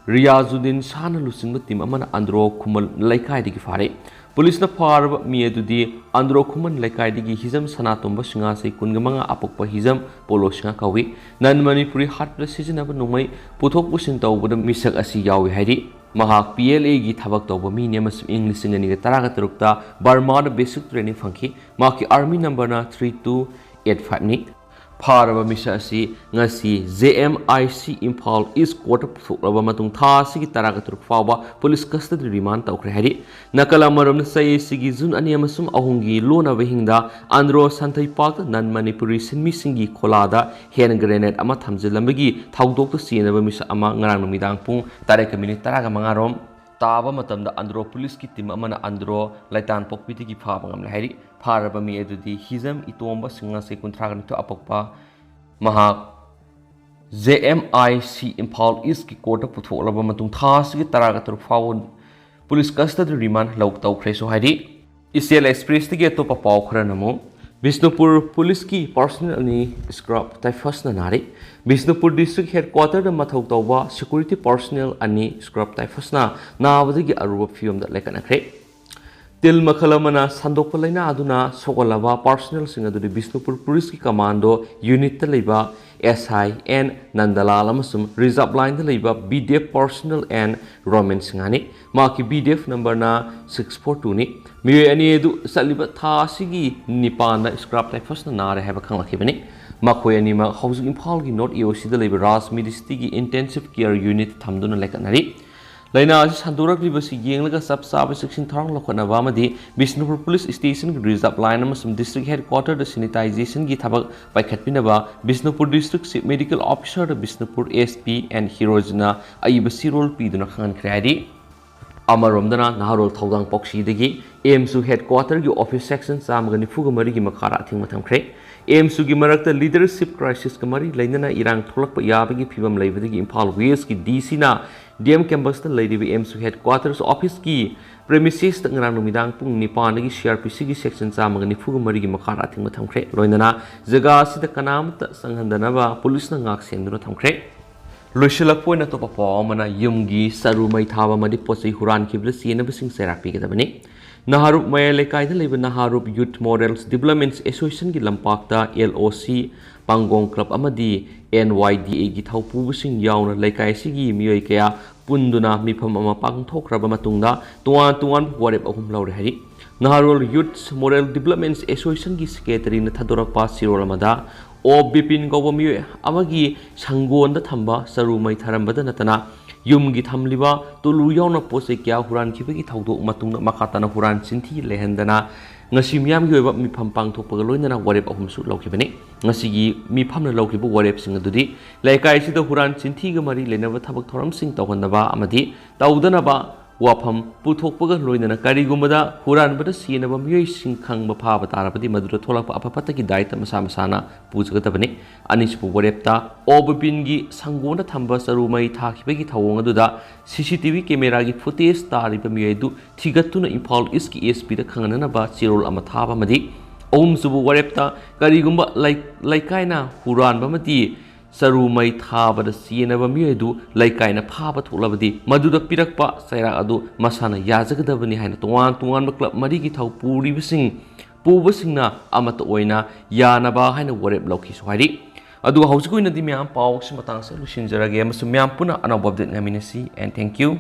ꯔꯤꯌꯥꯖꯨꯗꯤꯟ ꯁꯥꯍꯅ ꯂꯨꯆꯤꯡꯕ ꯇꯤꯝ ꯑꯃꯅ ꯑꯟꯗ꯭ꯔꯣ ꯈꯨꯃꯟ ꯂꯩꯀꯥꯏꯗꯒꯤ ꯐꯥꯔꯦ꯫ ꯄꯨꯂꯤꯁꯅ ꯐꯥꯔꯕ ꯃꯤ ꯑꯗꯨꯗꯤ ꯑꯟꯗ꯭ꯔꯣ ꯈꯨꯃꯟ ꯂꯩꯀꯥꯏꯗꯒꯤ ꯍꯤꯖꯝ ꯁꯅꯥꯇꯣꯝꯕ ꯁꯤꯡꯉꯥꯁꯩ ꯀꯨꯟꯒ ꯃꯉꯥ ꯑꯄꯣꯛꯄ ꯍꯤꯖꯝ ꯄꯣꯂꯣ ꯁꯤꯡꯉꯥ ꯀꯧꯏ꯫ ꯅꯟ ꯃꯅꯤꯄꯨꯔꯤ ꯍꯥꯠꯄꯗ ꯁꯤꯖꯤꯟꯅꯕ ꯅꯣꯡꯃꯩ ꯄꯨꯊꯣꯛ ꯄꯨꯁꯤꯟ ꯇꯧꯕꯗ ꯃꯤꯁꯛ ꯑꯁꯤ ꯌꯥꯎꯏ ꯍꯥꯏꯔꯤ꯫ ꯃꯍꯥꯛ ꯄꯤ ꯑꯦꯜ ꯑꯦꯒꯤ ꯊꯕꯛ ꯇꯧꯕ ꯃꯤꯅꯤ ꯑꯃꯁꯨꯡ ꯏꯪ ꯂꯤꯁꯤꯡ ꯑꯅꯤꯒ ꯇꯔꯥꯒ ꯇꯔꯨꯛꯇ ꯕꯔꯃꯥꯗ ꯕꯦꯁꯤꯛ ꯇ꯭ꯔꯦꯅꯤꯡ ꯐꯪꯈꯤ꯫ ꯃꯍꯥꯛꯀꯤ ꯑꯥꯔꯃꯤ ꯅꯝꯕꯔꯅ ꯊ꯭ꯔꯤ ꯇꯨ ꯑꯦꯠ ꯐꯥꯏꯚꯅꯤ꯫ ꯐꯥꯔꯕ ꯃꯤꯁꯛ ꯑꯁꯤ ꯉꯁꯤ J M I C Imphal ꯏꯁ ꯀꯣꯔꯠꯇ ꯄꯨꯊꯣꯛꯂꯕ ꯃꯇꯨꯡ ꯊꯥ ꯑꯁꯤꯒꯤ ꯇꯔꯥꯒ ꯇꯔꯨꯛ ꯐꯥꯎꯕ ꯄꯨꯂꯤꯁ ꯀꯁꯇꯗꯤ ꯔꯤꯃꯥꯟ ꯇꯧꯈ꯭ꯔꯦ ꯍꯥꯏꯔꯤ꯫ ꯅꯥꯀꯜ ꯑꯃꯔꯣꯝꯗ ꯆꯍꯤ ꯑꯁꯤꯒꯤ ꯖꯨꯟ ꯑꯅꯤ ꯑꯃꯁꯨꯡ ꯑꯍꯨꯝꯒꯤ ꯂꯣꯟꯅꯕ ꯍꯤꯡꯗ ꯑꯟꯗ꯭ꯔꯣ ꯁꯟꯊꯩ ꯄꯥꯛꯇ ꯅꯟ ꯃꯅꯤꯄꯨꯔꯤ ꯁꯤꯟꯃꯤꯁꯤꯡꯒꯤ ꯈꯣꯂꯥꯗ ꯍꯦꯟ ꯒ꯭ꯔꯦꯅꯦꯗ ꯑꯃ ꯊꯝꯖꯤꯜꯂꯝꯕꯒꯤ ꯊꯧꯗꯣꯛꯇ ꯆꯦꯟꯅꯕ ꯃꯤꯁꯛ ꯑꯃ ꯉꯔꯥꯡ ꯅꯨꯃꯤꯗꯥꯡ ꯄꯨꯡ ꯇꯔꯦꯠꯀ ꯃꯤꯅꯤꯠ ꯇꯔꯥꯒ ꯃꯉꯥ ꯔꯣꯝ ꯇꯥꯕ ꯃꯇꯝꯗ ꯑꯟꯗ꯭ꯔꯣ ꯄꯨꯂꯤꯁꯀꯤ ꯇꯤꯝ ꯑꯃꯅ ꯑꯟꯗ꯭ꯔꯣ ꯂꯩꯇꯥꯟꯄꯣꯛꯄꯤꯗꯒꯤ ꯐꯥꯕ ꯉꯝꯂꯦ ꯍꯥꯏꯔꯤ꯫ ꯐꯥꯔꯕ ꯃꯤ ꯑꯗꯨꯗꯤ ꯍꯤꯖꯝ ꯏꯇꯣꯝꯕ ꯁꯤꯡꯉꯥꯁꯩ ꯀꯨꯟꯊ꯭ꯔꯥꯒ ꯅꯤꯊꯣꯏ ꯑꯄꯣꯛꯄ ꯃꯍꯥꯛ J M I C Imphal ꯏꯁꯀꯤ ꯀꯣꯔꯠꯇ ꯄꯨꯊꯣꯛꯂꯕ ꯃꯇꯨꯡ ꯊꯥ ꯑꯁꯤꯒꯤ ꯇꯔꯥꯒ ꯇꯔꯨꯛ ꯐꯥꯎꯕ ꯄꯨꯂꯤꯁ ꯀꯁꯇꯗꯤ ꯔꯤꯃꯥꯟ ꯂꯧ ꯇꯧꯈ꯭ꯔꯦꯁꯨ ꯍꯥꯏꯔꯤ꯫ ꯏꯆꯦꯜ ꯑꯦꯛꯁꯄ꯭ꯔꯦꯁꯇꯒꯤ ꯑꯇꯣꯞꯄ ꯄꯥꯎ ꯈꯔꯅ ꯑꯃꯨꯛ ꯕꯤꯁꯅꯨꯄꯨꯔ ꯄꯨꯂꯤꯁꯀꯤ ꯄꯥꯔꯁꯣꯅꯦꯜ ꯑꯅꯤ ꯁ꯭ꯀ꯭ꯔꯕ ꯇꯥꯏꯐꯁꯅ ꯅꯥꯔꯤ꯫ ꯕꯤꯁꯅꯨꯄꯨꯔ ꯗꯤꯁꯇ꯭ꯔꯤꯛ ꯍꯦꯗꯀ꯭ꯋꯥꯇꯔꯗ ꯃꯊꯧ ꯇꯧꯕ ꯁꯦꯀ꯭ꯌꯨꯔꯤꯇꯤ ꯄꯥꯔꯁꯣꯅꯦꯜ ꯑꯅꯤ ꯁ꯭ꯀ꯭ꯔꯕ ꯇꯥꯏꯐꯁꯅ ꯅꯥꯕꯗꯒꯤ ꯑꯔꯨꯕ ꯐꯤꯕꯝꯗ ꯂꯩꯈꯠꯅꯈ꯭ꯔꯦ꯫ ꯇꯤꯜ ꯃꯈꯜ ꯑꯃꯅ ꯁꯟꯗꯣꯛꯄ ꯂꯥꯏꯅꯥ ꯑꯗꯨꯅ ꯁꯣꯛꯍꯜꯂꯕ ꯄꯥꯔꯁꯣꯅꯦꯜꯁꯤꯡ ꯑꯗꯨꯗꯤ ꯕꯤꯁꯅꯨꯄꯨꯔ ꯄꯨꯂꯤꯁꯀꯤ ꯀꯃꯥꯟꯗꯣ ꯌꯨꯅꯤꯠꯇ ꯂꯩꯕ ꯑꯦꯁ ꯑꯥꯏ ꯑꯦꯟ ꯅꯟꯗꯂꯥꯜ ꯑꯃꯁꯨꯡ ꯔꯤꯖꯥꯔꯚ ꯂꯥꯏꯟꯗ ꯂꯩꯕ B D F personnel N Romen ꯁꯤꯡꯍꯥꯅꯤ꯫ ꯃꯍꯥꯛꯀꯤ ꯕꯤ ꯗꯤ ꯑꯦꯐ ꯅꯝꯕꯔꯅ ꯁꯤꯛꯁ ꯐꯣꯔ ꯇꯨꯅꯤ꯫ ꯃꯤꯑꯣꯏ ꯑꯅꯤ ꯑꯗꯨ ꯆꯠꯂꯤꯕ ꯊꯥ ꯑꯁꯤꯒꯤ ꯅꯤꯄꯥꯟꯗ ꯁ꯭ꯀ꯭ꯔꯕ ꯇꯥꯏꯐꯁꯅ ꯅꯥꯔꯦ ꯍꯥꯏꯕ ꯈꯪꯂꯛꯈꯤꯕꯅꯤ꯫ ꯃꯈꯣꯏ ꯑꯅꯤꯃꯛ ꯍꯧꯖꯤꯛ ꯏꯝꯐꯥꯜꯒꯤ ꯅꯣꯔꯠ ꯏ ꯑꯣ ꯁꯤꯗ ꯂꯩꯕ ꯔꯥꯖ ꯃꯤꯗꯤ ꯁꯤꯇꯤꯒꯤ ꯏꯟꯇꯦꯟꯁꯤꯚ ꯀꯤꯌꯔ ꯌꯨꯅꯤꯠ ꯊꯝꯗꯨꯅ ꯂꯩꯈꯠꯅꯔꯤ꯫ ꯂꯥꯏꯅꯥ ꯑꯁꯤ ꯁꯟꯗꯣꯔꯛꯂꯤꯕꯁꯤ ꯌꯦꯡꯂꯒ ꯆꯞ ꯆꯥꯕ ꯆꯦꯛꯁꯤꯟ ꯊꯧꯔꯥꯡ ꯂꯧꯈꯠꯅꯕ ꯑꯃꯗꯤ ꯕꯤꯁꯅꯨꯄꯨꯔ ꯄꯨꯂꯤꯁ ꯁ꯭ꯇꯦꯁꯟꯒꯤ ꯔꯤꯖꯥꯔꯚ ꯂꯥꯏꯟ ꯑꯃꯁꯨꯡ ꯗꯤꯁꯇ꯭ꯔꯤꯛ ꯍꯦꯗꯀ꯭ꯋꯥꯇꯔꯗ ꯁꯦꯅꯤꯇꯥꯏꯖꯦꯁꯟꯒꯤ ꯊꯕꯛ ꯄꯥꯏꯈꯠꯄꯤꯅꯕ ꯕꯤꯁꯅꯨꯄꯨꯔ ꯗꯤꯁꯇ꯭ꯔꯤꯛ ꯆꯤꯐ ꯃꯦꯗꯤꯀꯦꯜ ꯑꯣꯐꯤꯁꯔꯗ ꯕꯤꯁꯅꯨꯄꯨꯔ ꯑꯦꯁ ꯄꯤ ꯑꯦꯟ ꯍꯤꯔꯣꯖꯅ ꯑꯏꯕ ꯆꯦꯔꯣꯜ ꯄꯤꯗꯨꯅ ꯈꯪꯍꯟꯈ꯭ꯔꯦ ꯍꯥꯏꯔꯤ꯫ ꯑꯃꯔꯣꯝꯗꯅ ꯅꯍꯥꯔꯣꯜ ꯊꯧꯗꯥꯡ ꯄꯥꯎꯁꯤꯗꯒꯤ ꯑꯦꯝꯁꯨ ꯍꯦꯗꯀ꯭ꯋꯥꯇꯔꯒꯤ ꯑꯣꯐꯤꯁ ꯁꯦꯛꯁꯟ ꯆꯥꯝꯃꯒ ꯅꯤꯐꯨꯒ ꯃꯔꯤꯒꯤ ꯃꯈꯥꯗ ꯑꯊꯤꯡꯕ ꯊꯝꯈ꯭ꯔꯦ꯫ ꯑꯦꯝꯁꯨꯒꯤ ꯃꯔꯛꯇ ꯂꯤꯗꯔꯁꯤꯞ ꯀ꯭ꯔꯥꯏꯁꯤꯁꯀ ꯃꯔꯤ ꯂꯩꯅꯅ ꯏꯔꯥꯡ ꯊꯣꯛꯂꯛꯄ ꯌꯥꯕꯒꯤ ꯐꯤꯕꯝ ꯂꯩꯕꯗꯒꯤ ꯏꯝꯐꯥꯜ ꯋꯦꯁꯀꯤ ꯗꯤ ꯁꯤꯅ ꯗꯤ ꯑꯦꯝ ꯀꯦꯝꯄꯁꯇ ꯂꯩꯔꯤꯕ ꯑꯦꯝꯁꯨ ꯍꯦꯗꯀ꯭ꯋꯥꯇꯔꯁ ꯑꯣꯐꯤꯁꯀꯤ ꯄ꯭ꯔꯦꯃꯤꯁꯦꯁꯇ ꯉꯔꯥꯡ ꯅꯨꯃꯤꯗꯥꯡ ꯄꯨꯡ ꯅꯤꯄꯥꯟꯗꯒꯤ ꯁꯤ ꯑꯥꯔ ꯄꯤ ꯁꯤꯒꯤ ꯁꯦꯛꯁꯟ ꯆꯥꯝꯃꯒ ꯅꯤꯐꯨꯒ ꯃꯔꯤꯒꯤ ꯃꯈꯥꯗ ꯑꯊꯤꯡꯕ ꯊꯝꯈ꯭ꯔꯦ꯫ ꯂꯣꯏꯅꯅ ꯖꯒꯥ ꯑꯁꯤꯗ ꯀꯅꯥꯃꯠꯇ ꯆꯪꯍꯟꯗꯅꯕ ꯄꯨꯂꯤꯁꯅ ꯉꯥꯛ ꯁꯦꯟꯗꯨꯅ ꯊꯝꯈ꯭ꯔꯦ꯫ ꯂꯣꯏꯁꯤꯜꯂꯛꯄ ꯑꯣꯏꯅ ꯑꯇꯣꯞꯄ ꯄꯥꯎ ꯑꯃꯅ, ꯌꯨꯝꯒꯤ ꯆꯔꯨ ꯃꯩ ꯊꯥꯕ ꯑꯃꯗꯤ ꯄꯣꯠ ꯆꯩ ꯍꯨꯔꯥꯟꯈꯤꯕꯗ ꯆꯦꯟꯅꯕꯁꯤꯡ ꯆꯩꯔꯥꯛ ꯄꯤꯒꯗꯕꯅꯤ꯫ ꯅꯍꯥꯔꯨꯞ ꯃꯌꯥꯏ ꯂꯩꯀꯥꯏꯗ ꯂꯩꯕ ꯅꯍꯥꯔꯨꯞ Youth Morals Development Association ꯒꯤ ꯂꯝꯄꯥꯛꯇ L O C, ꯄꯥꯡꯒꯣꯡ ꯀ꯭ꯂꯕ ꯑꯃꯗꯤ N Y D A ꯒꯤ ꯊꯧꯄꯨꯕꯁꯤꯡ ꯌꯥꯎꯅ ꯂꯩꯀꯥꯏ ꯑꯁꯤꯒꯤ ꯃꯤꯑꯣꯏ ꯀꯌꯥ ꯄꯨꯟꯗꯨꯅ ꯃꯤꯐꯝ ꯑꯃ ꯄꯥꯡꯊꯣꯛꯈ꯭ꯔꯕ ꯃꯇꯨꯡꯗ, ꯇꯣꯉꯥꯟ ꯇꯣꯉꯥꯟꯕ ꯋꯥꯔꯦꯞ ꯑꯍꯨꯝ ꯂꯧꯔꯦ ꯍꯥꯏꯔꯤ꯫ ꯅꯍꯥꯔꯣꯜ Youth Morals Development Association ꯒꯤ ꯁꯦꯀ꯭ꯔꯦꯇꯔꯤꯅ ꯊꯥꯗꯣꯔꯛꯄ ꯆꯦꯔꯣꯜ ꯑꯃꯗ, ꯑꯣ ꯕꯤꯄꯤꯟ ꯀꯧꯕ ꯃꯤꯑꯣꯏ ꯑꯃꯒꯤ ꯁꯪꯒꯣꯟꯗ ꯊꯝꯕ ꯆꯔꯨ ꯃꯩ ꯊꯥꯔꯝꯕꯗ ꯅꯠꯇꯅ, ꯌꯨꯝꯒꯤ ꯊꯝꯂꯤꯕ ꯇꯨꯂꯨ ꯌꯥꯎꯅ ꯄꯣꯠ ꯆꯩ ꯀꯌꯥ ꯍꯨꯔꯥꯟꯈꯤꯕꯒꯤ ꯊꯧꯗꯣꯛ ꯃꯇꯨꯡꯗ, ꯃꯈꯥ ꯇꯥꯅ ꯍꯨꯔꯥꯟ ꯆꯤꯟꯊꯤ ꯂꯩꯍꯟꯗꯅ ꯉꯁꯤ ꯃꯤꯌꯥꯝꯒꯤ ꯑꯣꯏꯕ ꯃꯤꯐꯝ ꯄꯥꯡꯊꯣꯛꯄꯒ ꯂꯣꯏꯅꯅ ꯋꯥꯔꯦꯞ ꯑꯍꯨꯝꯁꯨ ꯂꯧꯈꯤꯕꯅꯤ꯫ ꯉꯁꯤꯒꯤ ꯃꯤꯐꯝꯅ ꯂꯧꯈꯤꯕ ꯋꯥꯔꯦꯞꯁꯤꯡ ꯑꯗꯨꯗꯤ, ꯂꯩꯀꯥꯏꯁꯤꯗ ꯍꯨꯔꯥꯟ ꯆꯤꯟꯊꯤꯒ ꯃꯔꯤ ꯂꯩꯅꯕ ꯊꯕꯛ ꯊꯧꯔꯝꯁꯤꯡ ꯇꯧꯍꯟꯗꯕ ꯑꯃꯗꯤ ꯇꯧꯗꯅꯕ ꯋꯥꯐꯝ ꯄꯨꯊꯣꯛꯄꯒ ꯂꯣꯏꯅꯅ, ꯀꯔꯤꯒꯨꯝꯕꯗ ꯍꯨꯔꯥꯟꯕꯗ ꯁꯤꯖꯤꯟꯅꯕ ꯃꯤꯑꯣꯏꯁꯤꯡ ꯈꯪꯕ ꯐꯥꯕ ꯇꯥꯔꯕꯗꯤ, ꯃꯗꯨꯗ ꯊꯣꯛꯂꯛꯄ ꯑꯐ ꯐꯠꯇꯒꯤ ꯗꯥꯏꯇ ꯃꯁꯥ ꯃꯁꯥꯅ ꯄꯨꯖꯒꯗꯕꯅꯤ꯫ ꯑꯅꯤꯁꯨꯕ ꯋꯥꯔꯦꯞꯇ, ꯑꯣ ꯕꯤꯄꯤꯟꯒꯤ ꯁꯪꯒꯣꯟꯗ ꯊꯝꯕ ꯆꯔꯨ ꯃꯩ ꯊꯥꯈꯤꯕꯒꯤ ꯊꯧꯑꯣꯡ ꯑꯗꯨꯗ C C T V camera ꯒꯤ footage ꯇꯥꯔꯤꯕ ꯃꯤꯑꯣꯏ ꯑꯗꯨ ꯊꯤꯒꯠꯇꯨꯅ ꯏꯝꯐꯥꯜ ꯏꯁꯀꯤ S P ꯗ ꯈꯪꯍꯟꯅꯅꯕ ꯆꯦꯔꯣꯜ ꯑꯃ ꯊꯥꯕ ꯑꯃꯗꯤ, ꯑꯍꯨꯝꯁꯨꯕ ꯋꯥꯔꯦꯞꯇ, ꯀꯔꯤꯒꯨꯝꯕ ꯂꯩ-, ꯂꯩꯀꯥꯏꯅ ꯍꯨꯔꯥꯟꯕ ꯑꯃꯗꯤ ꯆꯔꯨ ꯃꯩ ꯊꯥꯕꯗ ꯆꯦꯟꯅꯕ ꯃꯤꯑꯣꯏ ꯑꯗꯨ ꯂꯩꯀꯥꯏꯅ ꯐꯥꯕ ꯊꯣꯛꯂꯕꯗꯤ, ꯃꯗꯨꯗ ꯄꯤꯔꯛꯄ ꯆꯩꯔꯥꯛ ꯑꯗꯨ ꯃꯁꯥꯅ ꯌꯥꯖꯒꯗꯕꯅꯤ ꯍꯥꯏꯅ ꯇꯣꯉꯥꯟ ꯇꯣꯉꯥꯟꯕ ꯀ꯭ꯂꯕ ꯃꯔꯤꯒꯤ ꯊꯧ ꯄꯨꯔꯤꯕꯁꯤꯡ, ꯄꯨꯕꯁꯤꯡꯅ ꯑꯃꯠꯇ ꯑꯣꯏꯅ ꯌꯥꯅꯕ ꯍꯥꯏꯅ ꯋꯥꯔꯦꯞ ꯂꯧꯈꯤꯁꯨ ꯍꯥꯏꯔꯤ꯫ ꯑꯗꯨꯒ ꯍꯧꯖꯤꯛꯀꯤ ꯑꯣꯏꯅꯗꯤ ꯃꯌꯥꯝ ꯄꯥꯎꯁꯤ ꯃꯇꯥꯡꯁꯤꯗ ꯂꯣꯏꯁꯤꯟꯖꯔꯒꯦ, ꯑꯃꯁꯨꯡ ꯃꯌꯥꯝ ꯄꯨꯟꯅ ꯑꯅꯧꯕ update ꯉꯥꯏꯃꯤꯟꯅꯁꯤ, and thank you꯫